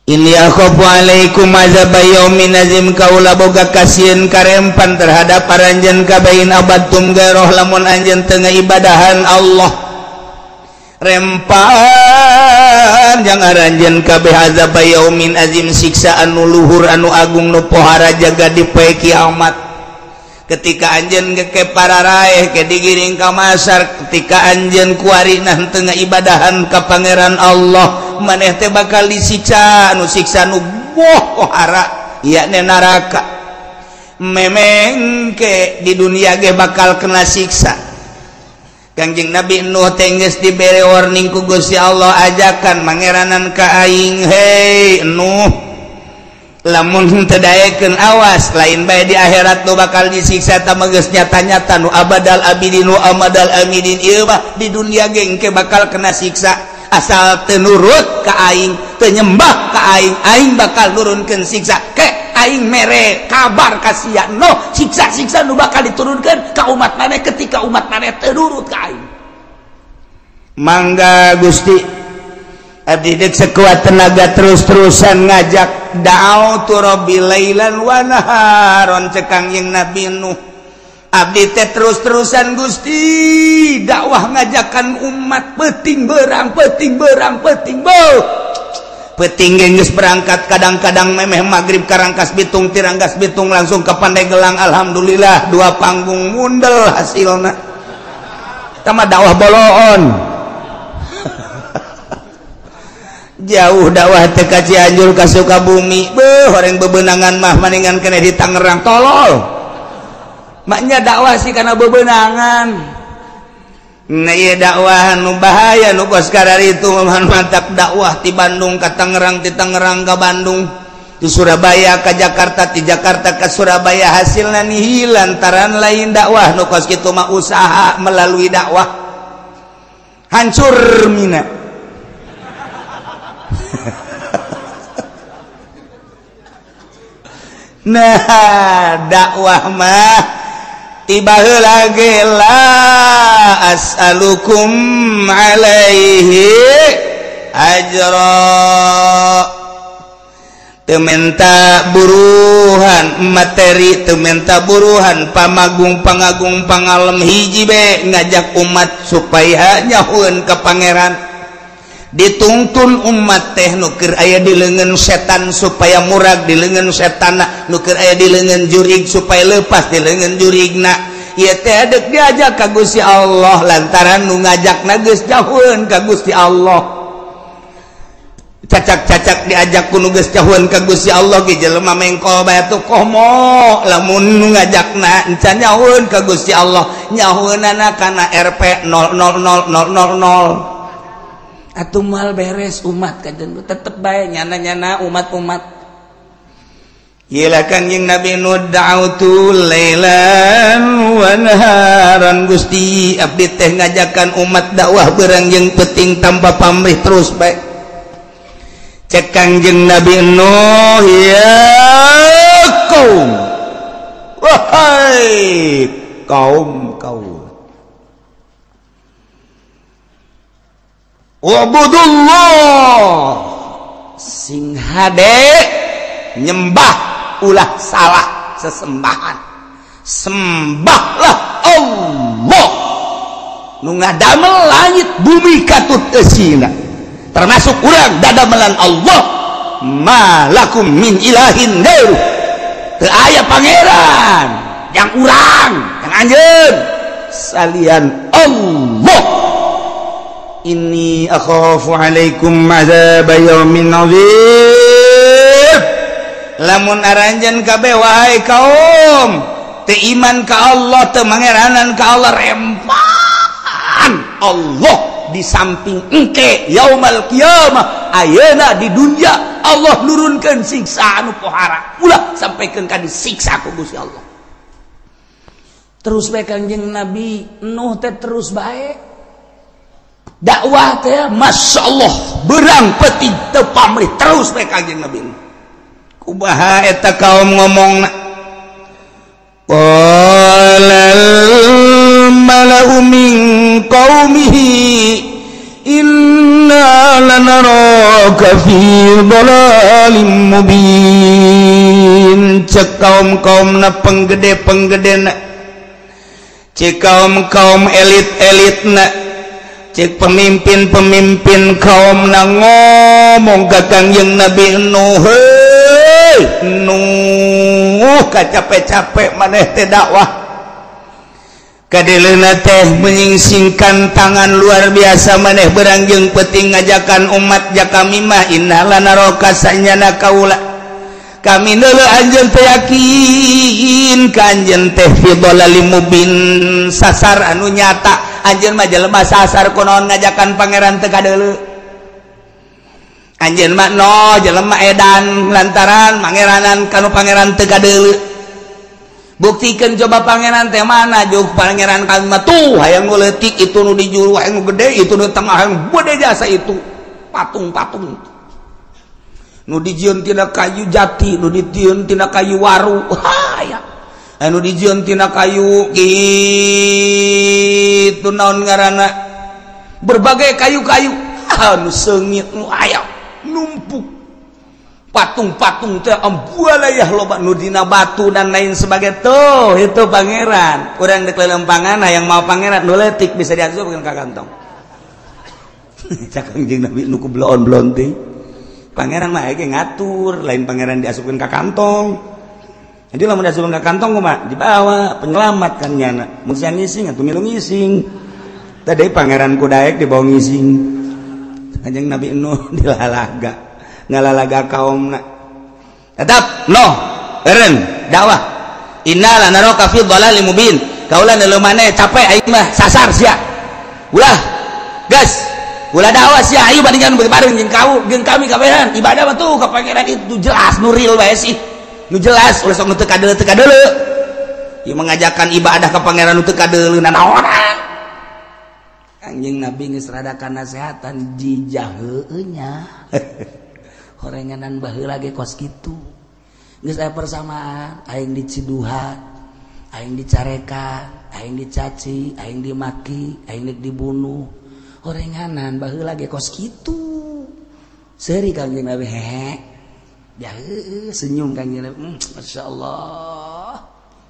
Inni akhafu alaikum azab yaumin azim, kaula boga kasieun karempan terhadap aranjeun kabain abadtum garoh lamun anjeun teu ngaibadahan Allah. Rempan jang aranjeun kabeh azab yaumin azim, siksa anu luhur anu agung nu pohara jaga di poe kiamat. Ketika anjeun ke pararaeh ke digiring ka masar, ketika anjeun kuarina teu ngaibadahan ka Pangeran Allah, maneh teh bakal disiksa anu siksa nu pohara yakni neraka. Memengke di dunia ge bakal kena siksa. Kangjeng Nabi Nuh teh geus dibere warning ku Gusti Allah, ajakan mangeranan ka aing, hei Nuh, lamun teu daekeun awas lain bae di akhirat nu bakal disiksa ta geus nyata-nyata nu abadal abidin nu amadal amidin, ieu mah di dunia ge engke bakal kena siksa asal teu nurut ka aing, teu nyembah ka aing, aing bakal nurunkeun siksa. Ke aing mere kabar ka sia no siksa-siksa nu bakal diturunkeun ka umat maneh ketika umat maneh teu nurut ka aing. Mangga Gusti, abdi dek sekuat tenaga terus-terusan ngajak da'autu rabbi lailan wa naharon, cek Kangjeng Nabi Nuh. Abdi teh terus-terusan Gusti dakwah ngajakan umat peuting berang peuting berang peuting beuh peuting geus berangkat, kadang-kadang memeh magrib karangkas bitung tirangkas bitung langsung ke Pandeglang, alhamdulillah dua panggung mundel hasilna. Tama dakwah boloon. Jauh dakwah teh ka Cianjur ka Sukabumi, beuh horeng bebenangan mah maningan kene di Tangerang, tolol. Maknya dakwah sih karena bebenangan. Nah ieu dakwah nu bahaya nu kos kararitu mantap dakwah ti Bandung ka Tangerang, ti Tangerang ka Bandung, ti Surabaya ka Jakarta, ti Jakarta ka Surabaya, hasilna nihil lantaran lain dakwah nu kos kitu mah usaha melalui dakwah hancur mina. Nah dakwah mah tiba heula ge la as'alukum alaihi ajra, teu menta buruhan materi, teu menta buruhan pamagung pangagung pangalem hiji be ngajak umat supaya nyahueun ka Pangeran. Dituntun umat teh nu keur aya di leungeun setan supaya murag di leungeun setanna, nu keur aya di leungeun jurig supaya lepas di leungeun jurigna. Ieu teh deuk diajak ka Gusti Allah lantaran nu ngajakna geus jauheun ka Gusti Allah. Cacak-cacak diajak ku nu geus jauheun ka Gusti Allah ge jelema mengkol bae tuh komo lamun nu ngajakna encan nyahueun ka Gusti Allah, nyahueunana kana RP 000000. Atuh moal beres umat kajen tetep bae nyana-nyana umat-umat. Ieu Kangjeng Nabi Nuh da'autu lailan wa naharan, Gusti abdi teh ngajakan umat dakwah beurang jeung peuting tanpa pamrih terus bae. Cek Kangjeng Nabi Nuh, ya kaum, wahai kaum kaum, wabudullah, sing hade nyembah ulah salah sesembahan, sembahlah Allah nu ngadamel langit bumi katut eusina, termasuk urang dadamelan Allah, malakum min ilahin gairu, teu aya pangeran yang urang yang anjeun salian Allah. Inni akhafu alaikum azab yaumin azim. Lamun aranjeun kabeh wahai kaum teu iman ka Allah, teu mangeranan ka Allah, rempan Allah di samping engke yaumal qiyamah ayeuna di dunia Allah nurunkeun siksa anu pohara, ulah sampaikan ka disiksa ku Gusti Allah. Terus bae Kangjeng Nabi Nuh teh terus bae dakwah teh, Masya Allah berang peti teu pamrih terus bae Kangjeng Nabi. Kumaha eta kaum ngomongna? Qalal mala'u min qaumihi inna lanaraka fi dhalalim mubin. Cek kaum-kaumna penggede-penggedena, cek kaum-kaum elit-elitna, cek pemimpin-pemimpin kaumna ngomong ka Kangjeng Nabi Nuh, heuy Nuh, capek-capek maneh teh dakwah kadeleuna teh menyingsingkan tangan luar biasa maneh berang jeung peuting ngajakan umat ja kami mah inna lanaraka sanyana kaula kami neuleuh anjeun teh yakin ka anjeun teh fi dhalalim mubin, sasar anu nyata. Anjeun mah jelema sasar kunaon ngajakan pangeran teu kadeuleu. Anjeun mah no jelema edan lantaran pangeranan kanu pangeran teu kadeuleu. Buktikan coba pangeran teh mana juk pangeran kami mah tuh hayang nu leutik itu nu di juru hayang nu gede itu nu tengah hayang gede jasa itu patung-patung nu dijieun tina kayu jati, nu dijieun tina kayu waru, haya anu dijieun tina kayu kitu naon ngaranna berbagai kayu-kayu anu seungit nu aya numpuk patung-patung teh ambualayah loba nu dina batu dan lain sebagai tuh itu pangeran. Urang dek lelempangan hayang mau pangeran nu leutik bisa diasupkeun ka kantong. Cak Kangjeng Nabi nu ku bloon-bloon teh pangeran mah ge ngatur, lain pangeran diasupkeun ka kantong. Jadi lamun diasupkeun ka kantong kumaha? Dibawa penyelamat kan nyana. Mun sia ngising atuh milu ngising. Tadi pangeran ku daek dibawa ngising. Kanjeng Nabi Nuh dilalaga. Ngalalaga kaumna. Tetap no eren dakwah. Inna lanaraka fi dhalalim mubin. Kaula neuleuh maneh capek aing mah sasar sia. Ulah gas. Ulah dakwah sia ayo bandingan bareng jeung kau jeung kami kabehan. Ibadah mah tuh ka pangeran itu jelas nu real bae sih. Nu jelas ulah sok nu teu kadeuleu teu kadeuleu. Ieu mengajakan ibadah ka pangeran nu teu kadeuleu nanaonan. Kanjeng Nabi geus rada nasehatan jijah heueuh nya. Horenganan baheula ge kos kitu. Geus aya persamaan, aing diciduhan, aing dicarekan, aing dicaci, aing dimaki, aing nek dibunuh. Horenganan baheula ge kos kitu. Seuri Kangjeng Nabi hehe. Ya heueuh senyum Kangjeng Nabi. Masyaallah.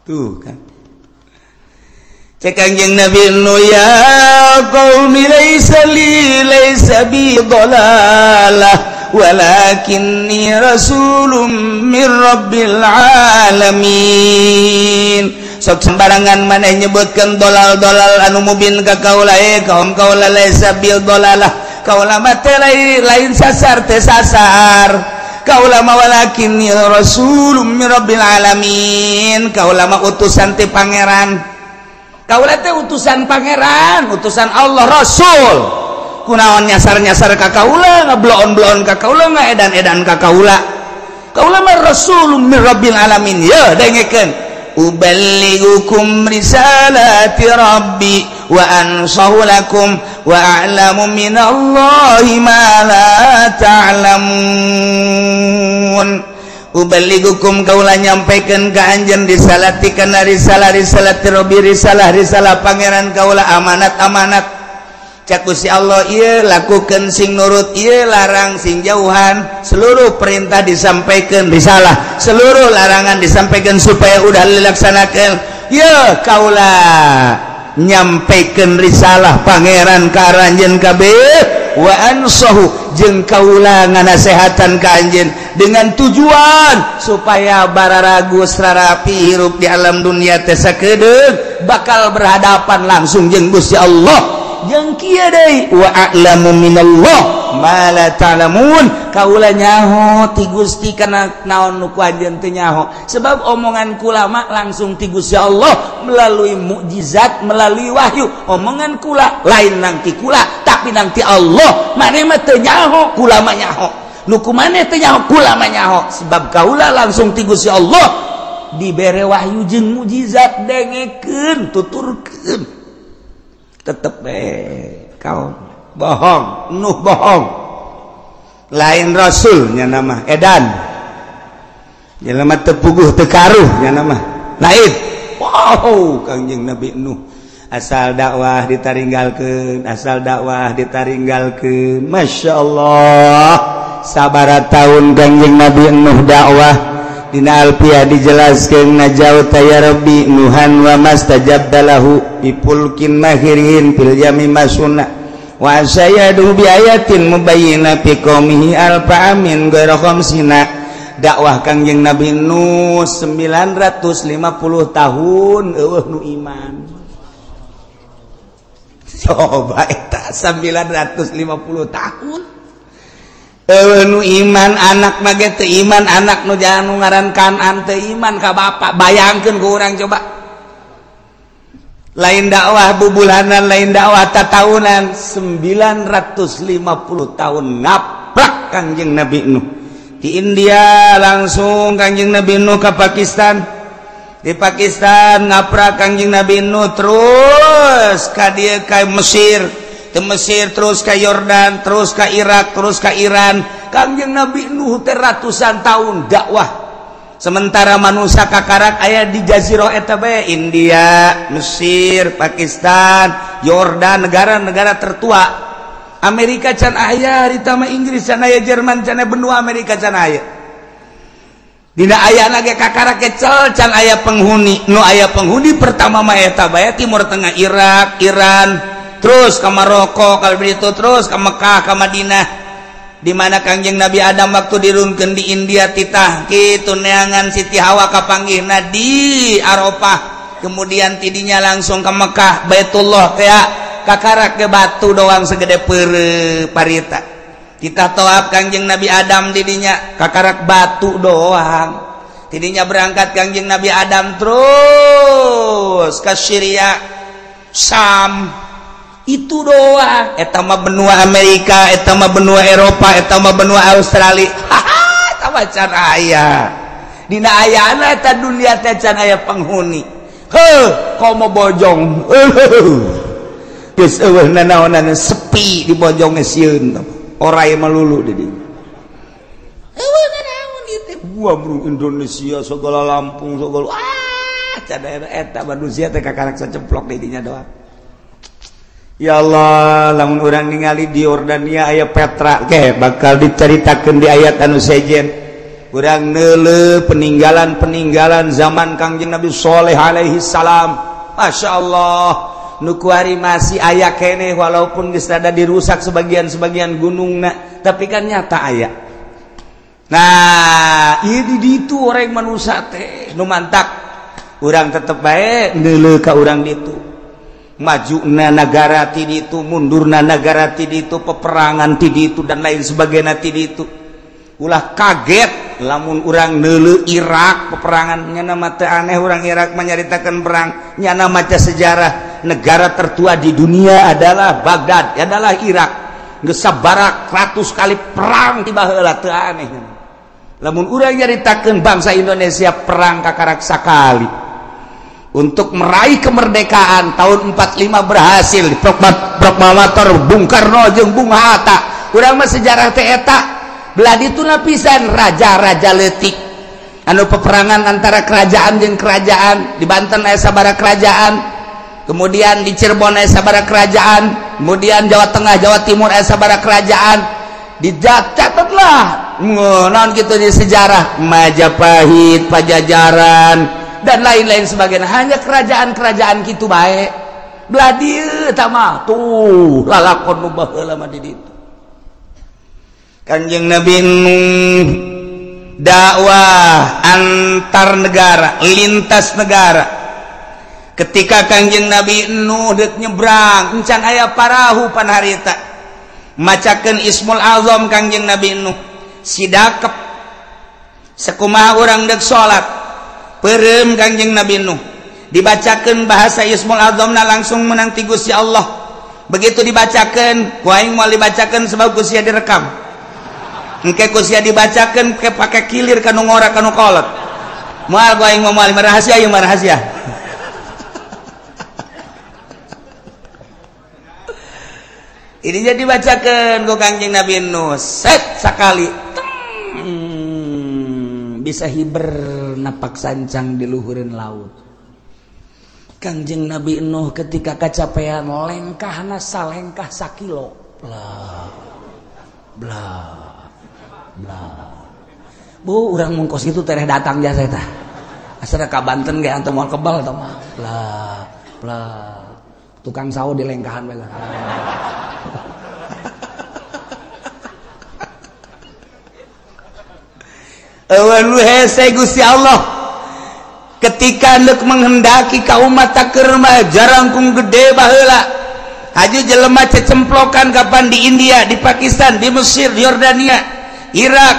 Tuh kan. Cek Kangjeng Nabi nu ya qaumi laisa li laisa bi dhalalah walakinni rasulun min rabbil alamin. Sok sembarangan maneh nyebutkeun dolal-dolal anu mubin ka kaula kaum kaula laisa bil dolalah kaula mah teh lain sasar teh sasar kaula mah walakinni rasulun min rabbil alamin kaula mah utusan ti pangeran kaula teh utusan pangeran utusan Allah rasul. Kunaon nyasar-nyasar ka kaula ngabloon-bloon ka kaula ngaedan-edan ka kaula kaula mah rasulun min rabbil alamin. Ye dengekeun uballighukum risalati rabbi wa ansahu lakum wa a'lamu minallahi ma la ta'lamun. Uballighukum kaula nyampaikan ka anjeun risalati kana risalah risalati rabbi risalah risalah pangeran kaula amanat-amanat. Cak Gusti Allah ieu lakukeun sing nurut ieu larang sing jauhan seluruh perintah disampaikan risalah seluruh larangan disampaikan supaya udah dilaksanakan. Ieu kaula nyampaikan risalah pangeran ka aranjeun kabeh wa ansahu jeung kaula nganasehatan ka anjeun dengan tujuan supaya bararagus rarapi hirup di alam dunia teh sakedeung bakal berhadapan langsung jeung Gusti Allah. Jeung kieu deui wa a'lamu minallah ma la ta'lamun kaula nyaho ti Gusti kana naon nu ku anjeun teu nyaho sebab omongan kula mah langsung ti Gusti Allah melalui mukjizat melalui wahyu omongan kula lain nang ti kula tapi nang ti Allah maneh mah teu nyaho kula mah nyaho nu ku maneh teu nyaho kula mah nyaho sebab kaula langsung ti Gusti Allah dibere wahyu jeung mukjizat dengekeun tuturkeun tetep kau bohong Nuh bohong lain rasulnya nama edan Jelema teu puguh teu karuh nya mah. Lain. Wow, Kangjeng Nabi Nuh asal dakwah ditaringgalkeun, asal dakwah ditaringgalkeun. Masya Allah, sabaraha tahun Kangjeng Nabi Nuh dakwah. Dina Alfiah dijelaskeun najauta ya Rabbi Nuhan wa mastajabta lahu bipulkin mahirin fil yami masuna wa sayadu bi ayatin mubayyina fi qaumihi alfa amin ghairu khamsina. Dakwah Kangjeng Nabi Nuh 950 tahun eueuh nu iman. Coba eta 950 tahun eueuh nu iman, anak mah ge teu iman, anak nu jangan nu ngaran Kanan teu iman ka bapak. Bayangkeun ku urang coba. Lain dakwah bubulanan, lain dakwah tatahunan, 950 tahun ngaplak Kangjeng Nabi Nuh. Di India langsung Kangjeng Nabi Nuh ke Pakistan. Di Pakistan ngaprak Kangjeng Nabi Nuh terus ka dieu ka Mesir, ke Mesir terus ke Yordan, terus ke Irak, terus ke Iran. Kangjeng Nabi Nuh teh ratusan tahun dakwah. Sementara manusia kakarak aya di jazirah eta bae, India, Mesir, Pakistan, Yordan, negara-negara tertua. Amerika can aya, harita mah Inggris can aya, Jerman can aya, benua Amerika can aya. Dina ayana ge kakarak kecel can aya penghuni. Nu aya penghuni pertama mah eta bae Timur Tengah, Irak, Iran, terus ke Maroko, kalau begitu terus ke Mekah, ke Madinah. Di mana Kangjeng Nabi Adam waktu dirunkeun di India titah kitu neangan Siti Hawa kapanggihna di Arafah, kemudian tidinya langsung ke Mekah, Baitullah teh kakarak ke batu doang segede peureuh parita. Kita tawaf Kangjeng Nabi Adam didinya kakarak batu doang. Tidinya berangkat Kangjeng Nabi Adam terus ke Syria, Sam, itu doang. Eta mah benua Amerika, eta mah benua Eropa, eta mah benua Australia. Haha, eta mah can aya. Dina ayana eta dunia teh can aya penghuni. Heuh, komo bojong. Geus eueuh nanaonan sepi di bojong ge sieun. Orai melulu di dinya. Eueuh nanaon ieu teh. Gua bro Indonesia segala Lampung segala ah can aya eta manusia teh kakarak sacemplok di dinya doang. Ya Allah, lamun urang ningali di Yordania aya Petra ke bakal diceritakeun di ayat anu sejen. Urang neuleuh peninggalan-peninggalan zaman Kangjeng Nabi Sholeh alaihi salam. Masya Allah, nu kuari masih aya keneh walaupun geus rada dirusak sebagian-sebagian gunungna, tapi kan nyata aya. Nah, ieu di ditu orang manusia teh nu mantak. Urang tetep bae neuleuh ka urang ditu. Majuna negara ti ditu, mundurna negara ti ditu, peperangan ti ditu dan lain sebagainya ti ditu. Ulah kaget lamun urang neuleuh Irak peperangan nyana mah teu aneh urang Irak menyaritakeun perang, nyana maca sejarah negara tertua di dunia adalah Baghdad, adalah Irak. Geus sabarak ratus kali perang ti baheula teu aneh. Lamun urang nyaritakeun bangsa Indonesia perang kakarak sakali untuk meraih kemerdekaan tahun 45 berhasil di proklamator Bung Karno jeung Bung Hatta. Urang mah sejarah teh eta belah ditu lapisan raja-raja leutik anu peperangan antara kerajaan jeung kerajaan. Di Banten aya sabaraha kerajaan, kemudian di Cirebon aya sabaraha kerajaan, kemudian Jawa Tengah, Jawa Timur aya sabaraha kerajaan. Dicatatlah naon kitu di sejarah Majapahit, Pajajaran dan lain-lain sebagainya. Hanya kerajaan-kerajaan gitu baik belah dieu tah mah tuh lalakon nu baheula mah di ditu. Kanjeng Nabi Nuh dakwah antar negara, lintas negara. Ketika Kanjeng Nabi Nuh deuk nyebrang encan aya parahu pan harita, macakeun Ismul Azam Kanjeng Nabi Nuh sidakep sakumaha urang deuk salat perem Kanjeng Nabi Nuh dibacakeun bahasa Ismul Azamna langsung menang ti Gusti Allah. Begitu dibacakeun ku aing moal dibacakeun sebab ku sia direkam. Engke ku sia dibacakeun ke pake kilir kanu ngora kanu kolot. Moal ku aing moal rahasia ieu mah rahasia. Ini jadi dibacakeun ku Kanjeng Nabi Nuh set sakali. Bisa hiber napak sancang di luhureun laut. Kangjeng Nabi Nuh ketika kacapean lengkahna salengkah sakilo. Bla bla bla. Bu urang mun kos kitu tereh datang jasa eta. Asal ka Banten ge antum moal kebal tah mah. Bla bla. Tukang sawo di lengkahan bae. Eueun hese Gusti Allah ketika hendak menghendaki ka umat keur mah jarangkung gede baheula. Haji jelema cecemplokan kapan di India, di Pakistan, di Mesir, di Yordania, Irak,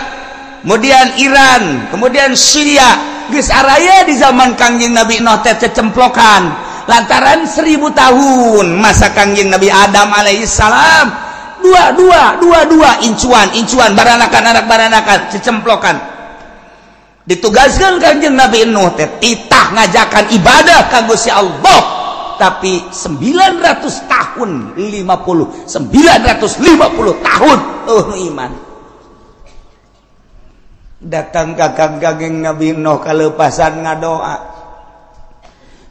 kemudian Iran, kemudian Syria. Geus araya di zaman Kangjeng Nabi Nuh teh cecemplokan. Lantaran 1000 tahun masa Kangjeng Nabi Adam alaihissalam dua dua dua dua incuan incuan baranakan anak baranakan cecemplokan. Ditugaskan Kangjeng Nabi Nuh teh titah ngajakan ibadah ka Gusti Allah, tapi 900 tahun 50 950 tahun iman. Datang ka Kangjeng Nabi Nuh kalepasan ngadoa,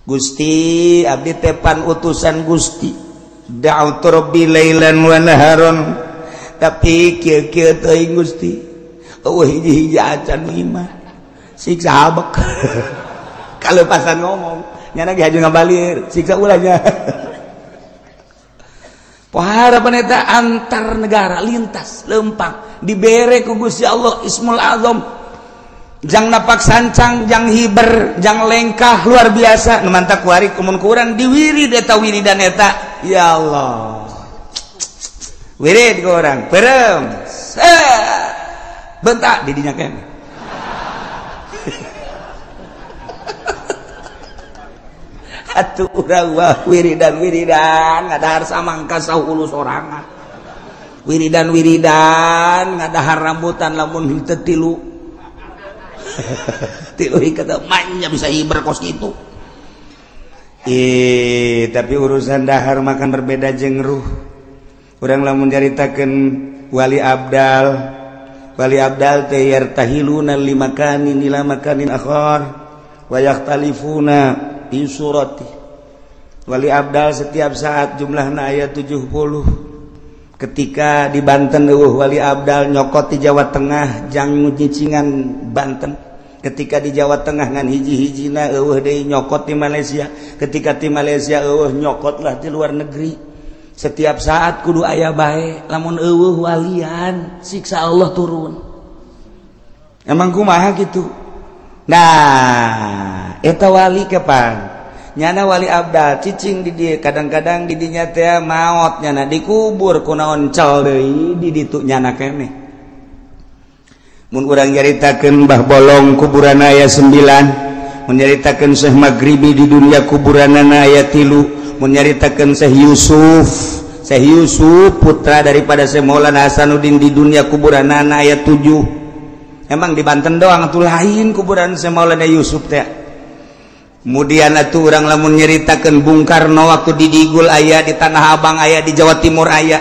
Gusti abdi tepan utusan Gusti, da'utu rabbi lailan wa naharon, tapi kieu-kieu teuing Gusti eueuh hiji-hiji acan iman. Siksa habek. Kalepasan ngomong nyana ge haju ngabalir siksa ulahnya. Pohara paneta antar negara lintas lempang dibere ku Gusti Allah Ismul Azam. Jang napak sancang, jang hiber, jang lengkah luar biasa. Nu mantak kuari kumun kurang diwirid eta wiridan eta. Ya Allah. Wirid ku urang, peureum. Bentak di dinya keneh. Atuh urang wah wiridan-wiridan ngadahar samangka sahulu sorangan. Wiridan-wiridan ngadahar rambutan lamun henteu tilu. Tilu ikat manya bisa hiber kos kitu. Tapi urusan dahar makan berbeda jeung ruh. Urang lamun nyaritakeun wali abdal. Wali abdal teh yartahiluna limakanin ila makanin akhar wa yakhtalifuna fi surati. Wali abdal setiap saat jumlahna aya 70. Ketika di Banten eueuh wali abdal nyokot di Jawa Tengah jang nyicingan Banten. Ketika di Jawa Tengah ngan hiji-hijina eueuh deui nyokot di Malaysia. Ketika di Malaysia eueuh nyokotlah di luar negeri. Setiap saat kudu aya bae, lamun eueuh walian siksa Allah turun. Emang kumaha kitu? Nah, eta wali kapan? Nyana wali abdal cicing di dieu, kadang-kadang di dinya teh maot nyana dikubur kunaon cel deui di ditu nyana keneh. Mun urang nyaritakeun Mbah Bolong kuburan aya 9, mun nyaritakeun Syekh Maghribi di dunia kuburanana aya 3, mun nyaritakeun Syekh Yusuf, Syekh Yusuf putra daripada Syekh Maulana Hasanuddin di dunia kuburanana aya 7. Emang di Banten doang atuh lain kuburan Syekh Maulana Yusuf teh. Kemudian atuh urang lamun nyaritakeun Bung Karno waktu di Digul aya, di Tanah Abang aya, di Jawa Timur aya.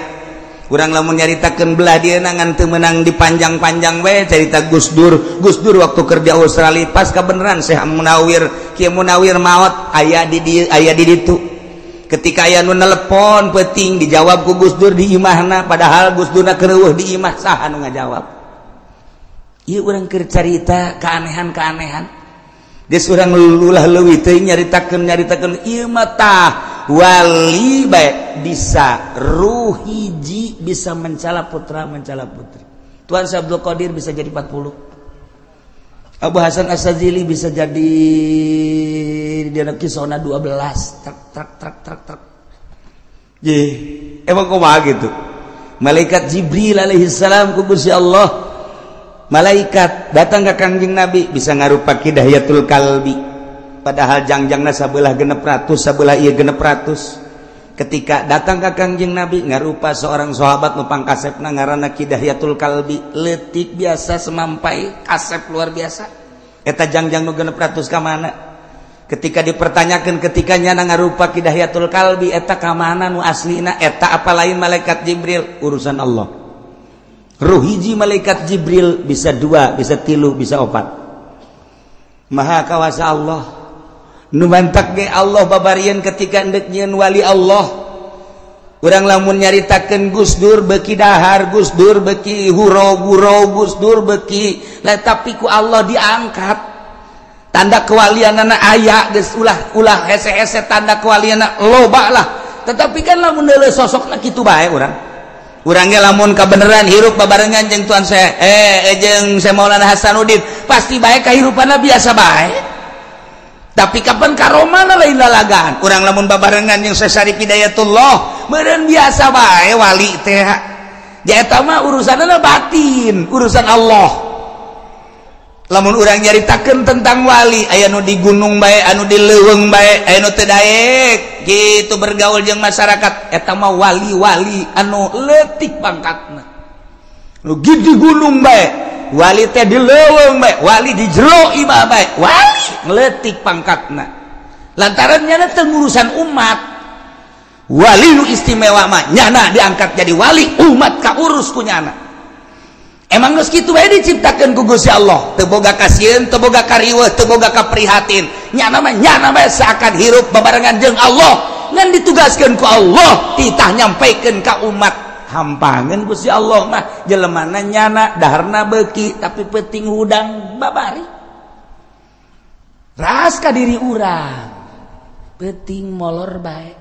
Urang lamun nyaritakeun belah dieuna ngan teu meunang dipanjang-panjang we carita Gus Dur. Gus Dur waktu kerja Australia pas kabeneran Syekh Munawir, Kiai Munawir maot aya di dieu aya di ditu. Ketika aya nu nelepon peuting dijawab ku Gus Dur di imahna, padahal Gus Durna keur eueuh di imah, saha nu ngajawab? Ieu urang keur carita keanehan-keanehan. Geus urang ulah leuwih teuing nyaritakeun ieu mah tah wali bae bisa ruh hiji bisa mencala putra mencala putri. Tuan Syekh Abdul Qadir bisa jadi 40. Abu Hasan As-Sazili bisa jadi dina kisona 12 trek trek trek trek trek. Ye, emang kumaha gitu? Malaikat Jibril alaihi salam ku Gusti Allah. Malaikat datang ke Kangjeng Nabi bisa ngarupa Hidayatul Kalbi. Padahal jangjangna sabelah 600, sabelah ieu 600. Ketika datang ke Kangjeng Nabi ngarupa seorang sahabat nu pangkasepna ngaranna Hidayatul Kalbi, leutik biasa semampai kasep luar biasa. Eta jangjang nu 600 ka mana? Ketika dipertanyakan ketika nyana ngarupa Hidayatul Kalbi eta ka mana nu aslina eta apa lain malaikat Jibril, urusan Allah. Ruh hiji malaikat Jibril bisa 2, bisa 3, bisa 4. Maha kawasa Allah nu mantak ge Allah babarian ketika endek nyieun wali Allah. Urang lamun nyaritakeun Gus Dur beuki dahar, Gus Dur beuki huro-guro, Gus Dur beuki lah, tapi ku Allah diangkat. Tanda kewalianana aya geus, ulah ulah hese-hese, tanda kewalianana loba lah. Tetapi kan lamun deuleu sosokna kitu bae urang. Urang ge lamun kabeneran hirup babarengan jeung Tuan saya jeung Syekh Maulana Hasanuddin pasti bae kahirupanna biasa bae. Tapi kapan karomana lain lalagaan. Urang lamun babarengan jeung Syekh Syarif Hidayatullah meureun biasa bae wali teh. Ja eta mah urusanna batin, urusan Allah. Lamun urang nyaritakeun tentang wali, aya nu di gunung bae, anu di leuweung bae, aya nu teu daek gitu bergaul jeung masyarakat, eta mah wali-wali anu leutik pangkatna. Nu di gunung bae, wali teh di leuweung bae, wali di jero imah bae, wali leutik pangkatna. Lantaran nyana teu ngurusan umat. Wali nu istimewa mah nyana diangkat jadi wali, umat kaurus ku nyana. Emang geus kitu bae diciptakeun ku Gusti Allah, teu boga kasieun, teu boga kariweuh, teu boga kaprihatin. Nyana mah nyana bae seakan hirup babarengan jeung Allah, ngan ditugaskeun ku Allah titah nyampaikeun ka umat. Hampangeun Gusti Allah mah jelemana nyana daharna beuki tapi peuting hudang babari. Ras ka diri urang. Peuting molor bae.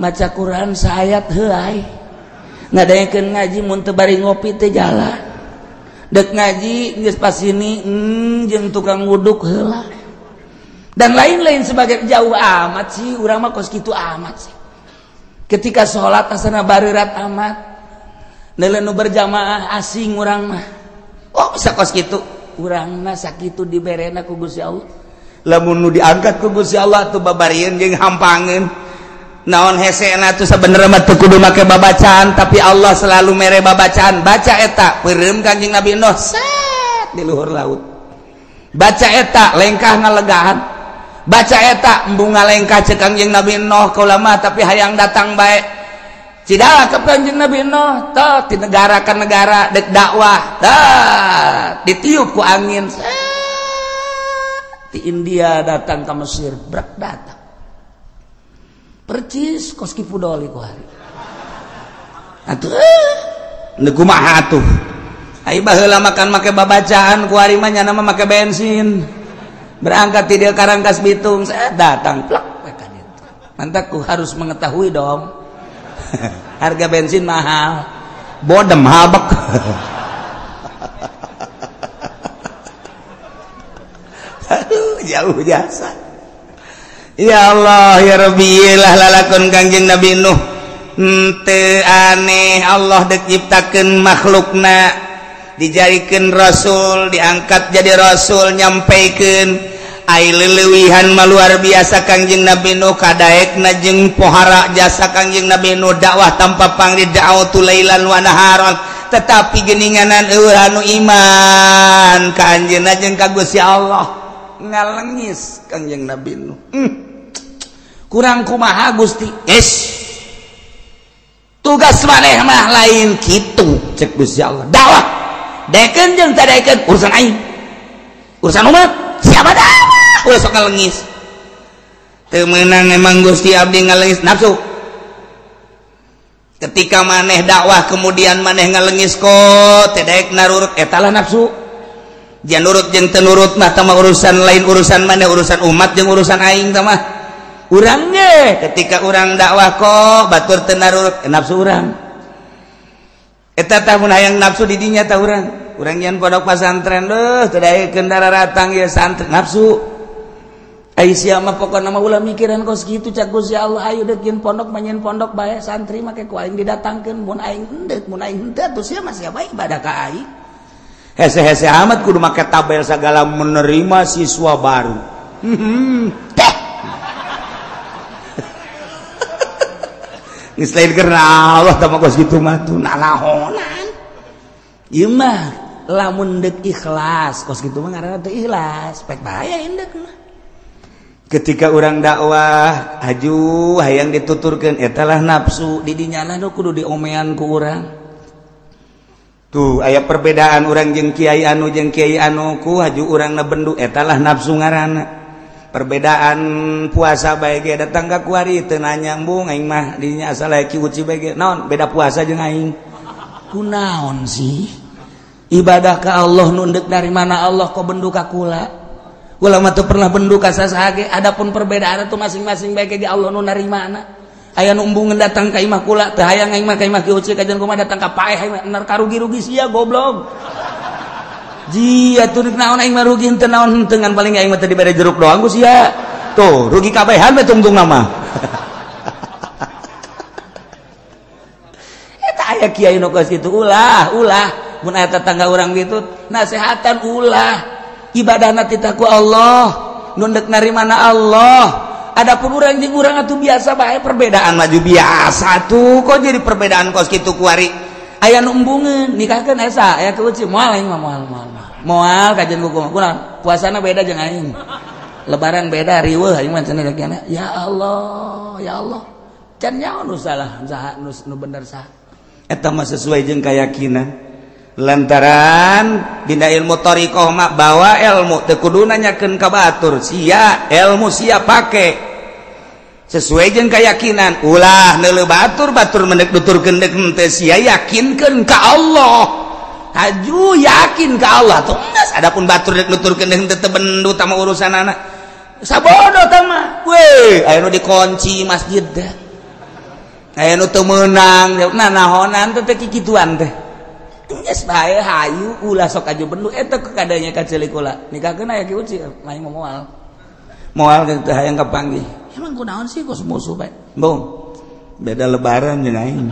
Maca Quran saayat heuay. Ngadaekeun ngaji mun teu bari ngopi teu jalan. Dek ngaji geus pas ini jeung tukang wuduk heula. Dan lain-lain sebagai jauh amat sih urang mah kos kitu amat sih. Ketika sholat asana bareurat amat. Neuleuh nu berjamaah asing urang mah. Oh bisa kos kitu. Urang mah sakitu diberena ku Gusti Allah. Lamun nu diangkat ku Gusti Allah tuh babarieun jeung hampangeun. Naon hesena tuh sebenarnya mah teu kudu make babacaan, tapi Allah selalu mere babacaan. Baca eta peureum Kanjeng Nabi Nuh set di luhur laut. Baca eta lengkah ngalegahan. Baca eta embung ngalengkah ceuk Kanjeng Nabi Nuh kaula mah tapi hayang datang bae. Cidala ka Kanjeng Nabi Nuh tah di negara ka negara dek dakwah tah ditiup ku angin set di India datang ka Mesir brek datang. Percis kos ki pudoli ku hari. Atuh nu kumaha atuh. Ai baheula makan make babacaan ku hari mah nyana mah make bensin. Berangkat ti dieu Karangkas Bitung, saya datang plek we ka ditu. Mantak ku harus mengetahui dong. Harga bensin mahal. Bodem habek. Aduh, jauh jasa. Ya Allah ya Rabbi lah lalakon Kangjeng Nabi Nuh. Teu aneh Allah dek nyiptakeun makhlukna, dijadikeun rasul, diangkat jadi rasul, nyampaikeun ai leulewihan mah luar biasa Kangjeng Nabi Nuh kadaekna jeung pohara jasa Kangjeng Nabi Nuh dakwah tanpa pangri da'watu lailan wa naharan, tetapi geuninganan eueuh anu iman ka anjeunna jeung ka Gusti Allah ngalengis Kangjeng Nabi Nuh. Kurang kumaha Gusti? Yes. Tugas maneh mah lain kitu cek Gusti Allah. Dakwah daekeun jeung teu daekeun urusan aing. Urusan umat siapa dakwah? Ulah sok ngalengis. Teu meunang emang Gusti abdi ngalengis nafsu. Ketika maneh dakwah kemudian maneh ngalengis kok teu daek narurut eta lah nafsu. Jangan nurut jeung teu nurut mah tah urusan lain, urusan maneh, urusan umat jeung urusan aing tah mah. Urang ge ketika urang dakwah kok batur teu narurut nafsu urang. Eta tah mun hayang nafsu di dinya tah urang. Urang nyeun pondok pasantren deuh teu daekeun daratang ieu santri nafsu. Ai sia mah pokona mah ulah mikiran kos kitu cak Gusti Allah ayo deuk nyeun pondok mah nyeun pondok bae santri make ku aing didatangkeun mun aing henteu mun aing henteu atuh sia mah sia bae ibadah ka aing. Hese-hese amat kudu make tabel segala menerima siswa baru. Teh. Geus lain karena Allah tah mah kos kitu mah tuh nalahonan. Ieu mah lamun deuk ikhlas kos kitu mah ngaranna teu ikhlas, pek bahaya indeuk mah. Ketika urang dakwah aju hayang dituturkeun eta lah nafsu di dinya lah kudu diomean ku urang. Tuh aya perbedaan urang jeung kiai anu jeung kiai anu ku haju urangna bendu eta lah nafsu ngaranna. Perbedaan puasa bae ge datang ka kuari teu nanya embung aing mah dinya asal aya ki uci bae ge naon beda puasa jeung aing. Kunaon sih? Ibadah ka Allah nu endek dari mana Allah kok bendu ka kula? Kula mah teu pernah bendu ka sasaha ge. Adapun perbedaan itu masing-masing bae ge Allah nu narimana. Aya nu embungeun datang ka imah kula teu hayang aing mah ka imah Ki Uci kajian kumaha datang ka paeh aing mah karugi-rugi sia goblok. Ji atuh rek naon aing mah rugi henteu naon henteu ngan paling aing mah teu dibere jeruk doang ku sia. Tuh rugi kabehan we tungtungna mah. Eta aya kiai nu kos kitu ulah ulah mun aya tetangga urang kitu nasehatan ulah ibadahna titah ku Allah nu endek narimana Allah. Adapun urang jeung urang atuh biasa bae perbedaan maju biasa tuh kok jadi perbedaan kos kitu kuari aya nu embungeun nikahkeun esa aya ke uci moal aing mah moal moal moal kajian ku kumaha puasana beda jeung aing lebaran beda riweuh aing mah cenah ya Allah ya Allah can nyaho nu salah saha nu bener saha eta mah sesuai jeung keyakinan lantaran dina ilmu thariqah mah bawa ilmu teu kudu nanyakeun ka batur sia ilmu sia pake sesuai jeung keyakinan ulah neuleuh batur batur mendek nuturkeun deuk henteu sia yakinkeun ka Allah haju yakin ka Allah tuh geus adapun batur deuk nuturkeun deuk henteu teu bendu tah mah urusanana sabodo tah mah we aya nu dikunci masjid teh aya nu teu meunang nah nahonan teh kikituan teh geus bae hayu ulah sok aju bendu eta kadanya ka ceulik kula nikahkeun aya ki uci main moal moal teh hayang kapanggih emang kunaon sih kos musuh bae bung beda lebaran jeung aing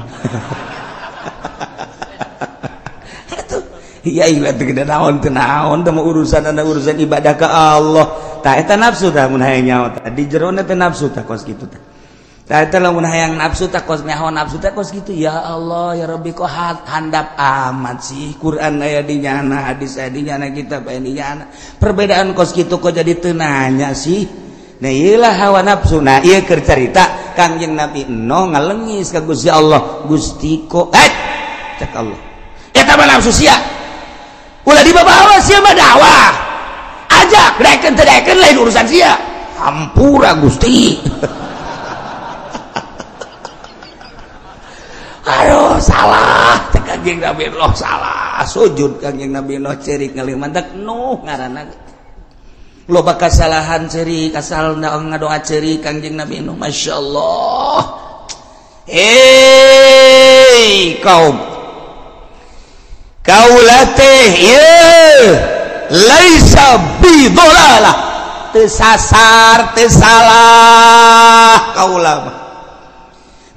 atuh iya iya teh gede naon teu naon teh urusan anda urusan ibadah ka Allah tah eta nafsu tah mun hayang nyaho tah di jerona teh nafsu tah kos kitu tah tah eta lamun hayang nafsu tah kos nyaho nafsu teh kos kitu ya Allah ya Rabbi kok handap amat sih Quran aya di nyana hadis aya di nyana kitab aya di nyana perbedaan kos kitu kok jadi teu nanya sih. Nah iyalah hawa nafsu. Nah ieu keur carita Kangjeng Nabi Nuh ngalengis ka Gusti Allah Gusti kok cek Allah eta mah nafsu sia ulah dibawa sia mah dakwah ajak daekeun teu daekeun lain urusan sia hampura Gusti. Aduh salah cek Kangjeng Nabi Nuh salah sujud Kangjeng Nabi Nuh ceurik ngalih mantak Nuh ngaranna loba kasalahan ceurik asal ngadoa ceurik Kangjeng Nabi Nuh masyaallah. Hei kaum kaula teh ieu laisa bidolalah teu sasar teu salah kaula mah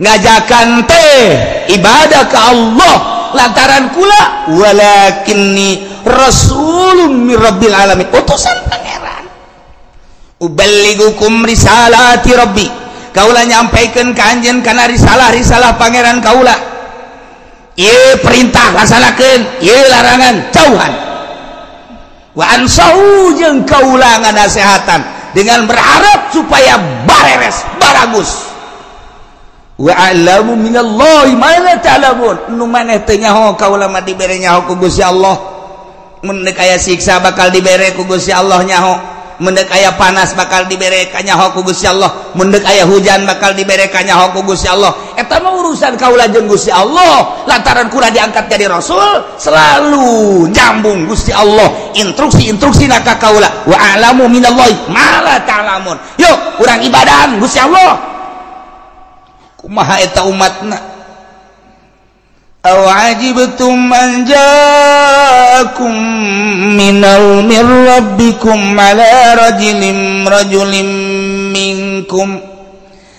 ngajakan teh ibadah ka Allah lantaran kula walakinni rasulun mir rabbil alamin utusan pangeran uballigukum risalati rabbi kaula nyampaikeun ka anjeun kana risalah-risalah pangeran kaula ieu perintah laksanakeun ieu larangan jauhan wa ansahu jeung kaula nganasehatan dengan berharap supaya bareres baragus wa a'lamu minallahi ma la ta'lamun nu maneh teu nyaho kaula mah dibere nyaho ku Gusti Allah mun deuk aya siksa bakal dibere ku Gusti Allah nyaho mun deuk aya panas bakal dibere kanyaho ku Gusti Allah mun deuk aya hujan bakal dibere kanyaho ku Gusti Allah eta mah urusan kaula jeung Gusti Allah lantaran kula diangkat jadi rasul selalu nyambung Gusti Allah instruksi-instruksi ka kaula wa a'lamu minallahi ma la ta'lamun yuk urang ibadahan Gusti Allah kumaha eta umatna aw ajibtum an ja'akum minal mir rabbikum ala rajulin minkum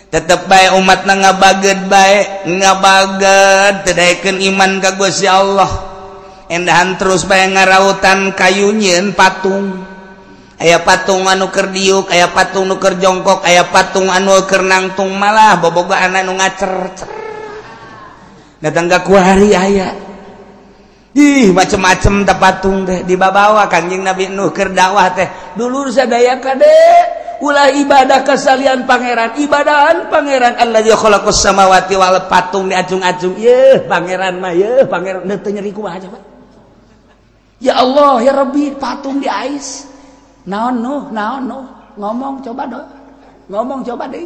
tetep bae umatna ngabaged bae ngabaged teu daekeun iman ka Gusti Allah endahan terus bae ngarautan kayu nyieun patung aya patung anu keur diuk aya patung nu keur jongkok aya patung anu keur nangtung malah bobogohan anu ngacer datang ka kuari aya ih macem-macem teh patung teh dibabawa Kangjeng Nabi Nuh keur dakwah teh dulur sadaya kade ulah ibadah kasalian pangeran ibadahan pangeran allazi khalaqas samawati wal patung diacung-acung yeuh pangeran mah yeuh pangeran teu nyeri kumaha coba. Ya Allah ya Rabbi, patung di ais. Naon Nuh, naon Nuh, ngomong coba deh. Ngomong coba deh.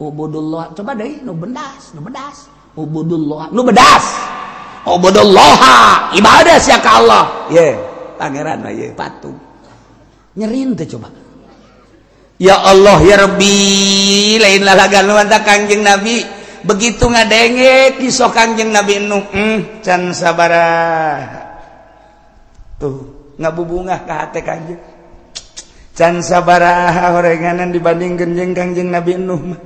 Ubudullah, coba deh, nu bendas, nu bedas. Ubudullah, nu bedas. Ubudullah, ibadah sia ka Allah. Ye, pangeran mah ye patung. Nyerin teh coba. Ya Allah ya Rabbi, lain lalagan nu Kangjeng Nabi. Begitu ngadenge kisah Kangjeng Nabi Nuh, can sabaraha. Tuh, ngabubungah ka hate Kangjeng. Can sabaraha horenganan dibandingkeun jeung Kangjeng Nabi Nuh mah.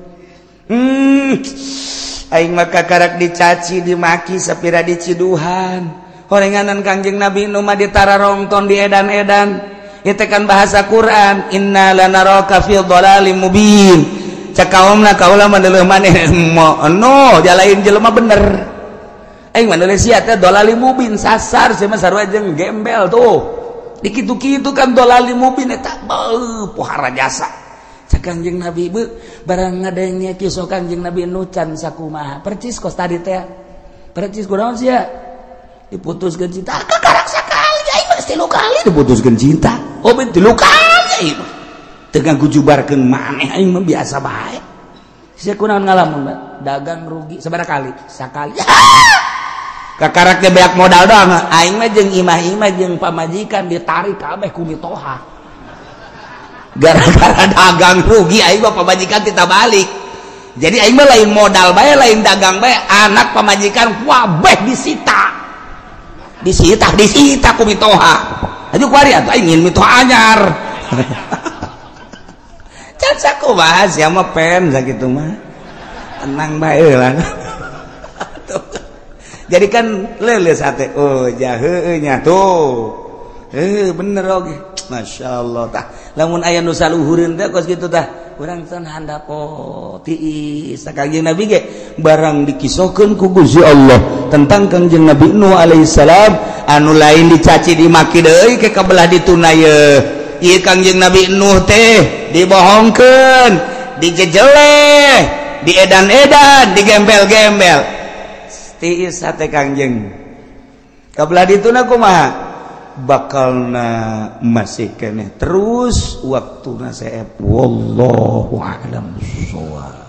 Aing mah kakarak dicaci, dimaki, sapira diciduhan. Horenganan Kangjeng Nabi Nuh mah ditararongton, diedan-edan. Itu kan bahasa Quran, inna lanaraka fi dhalalim mubin. Cak kaumna kaula mah deuleuh maneh no, jalain jelema bener. Aing mah deuleuh sia teh dhalalim mubin, sasar sia mah sarua jeung gembel tuh. Dikitu-kitu kan dhalalim mubin eta beuh pohara jasa. Cak Kangjeng Nabi beuh barang ngadenge kisah Kangjeng Nabi Nuh can sakumaha. Percis kos tadi teh. Percis kunaon sia? Diputuskeun cinta kakarak sakali aing mah tilu kali diputuskeun cinta. Oh ben tilu kali aing mah. Teu ngagujubarkeun maneh aing mah biasa bae. Sia kunaon ngalamun Mbak? Dagang rugi sabaraha kali? Sakali. Kakarak teh beak modal doang. Aing mah jeung imah-imah jeung pamajikan ditarik kabeh ku mitoha. Gara-gara dagang rugi aing mah pamajikan tita balik. Jadi aing mah lain modal bae, lain dagang bae, anak pamajikan kabeh disita. Disita, disita ku mitoha. Aju kuari atuh aing ingin mitoha anyar. Can sakumaha sia mah pen sakitu mah. Tenang bae lah. Jadi kan leuleus hate, oh jaheueuh nya tuh. Bener oge. Masyaallah tah. Lamun aya nu saluhureun teh kos kitu tah. Urang teh handap oh tiis. Kangjeng Nabi ge barang dikisohkeun ku Gusti Allah tentang Kangjeng Nabi Nuh alaihissalam anu lain dicaci dimaki deui ke kabelah dituna ye. Ieu Kangjeng Nabi Nuh teh dibohongkeun, dijejeleh, diedan-edan, digembel-gembel. Tiis hate Kangjeng. Kabelah dituna kumaha? Bakalna masih keneh terus waktuna seep. Wallahu a'lam bissawab.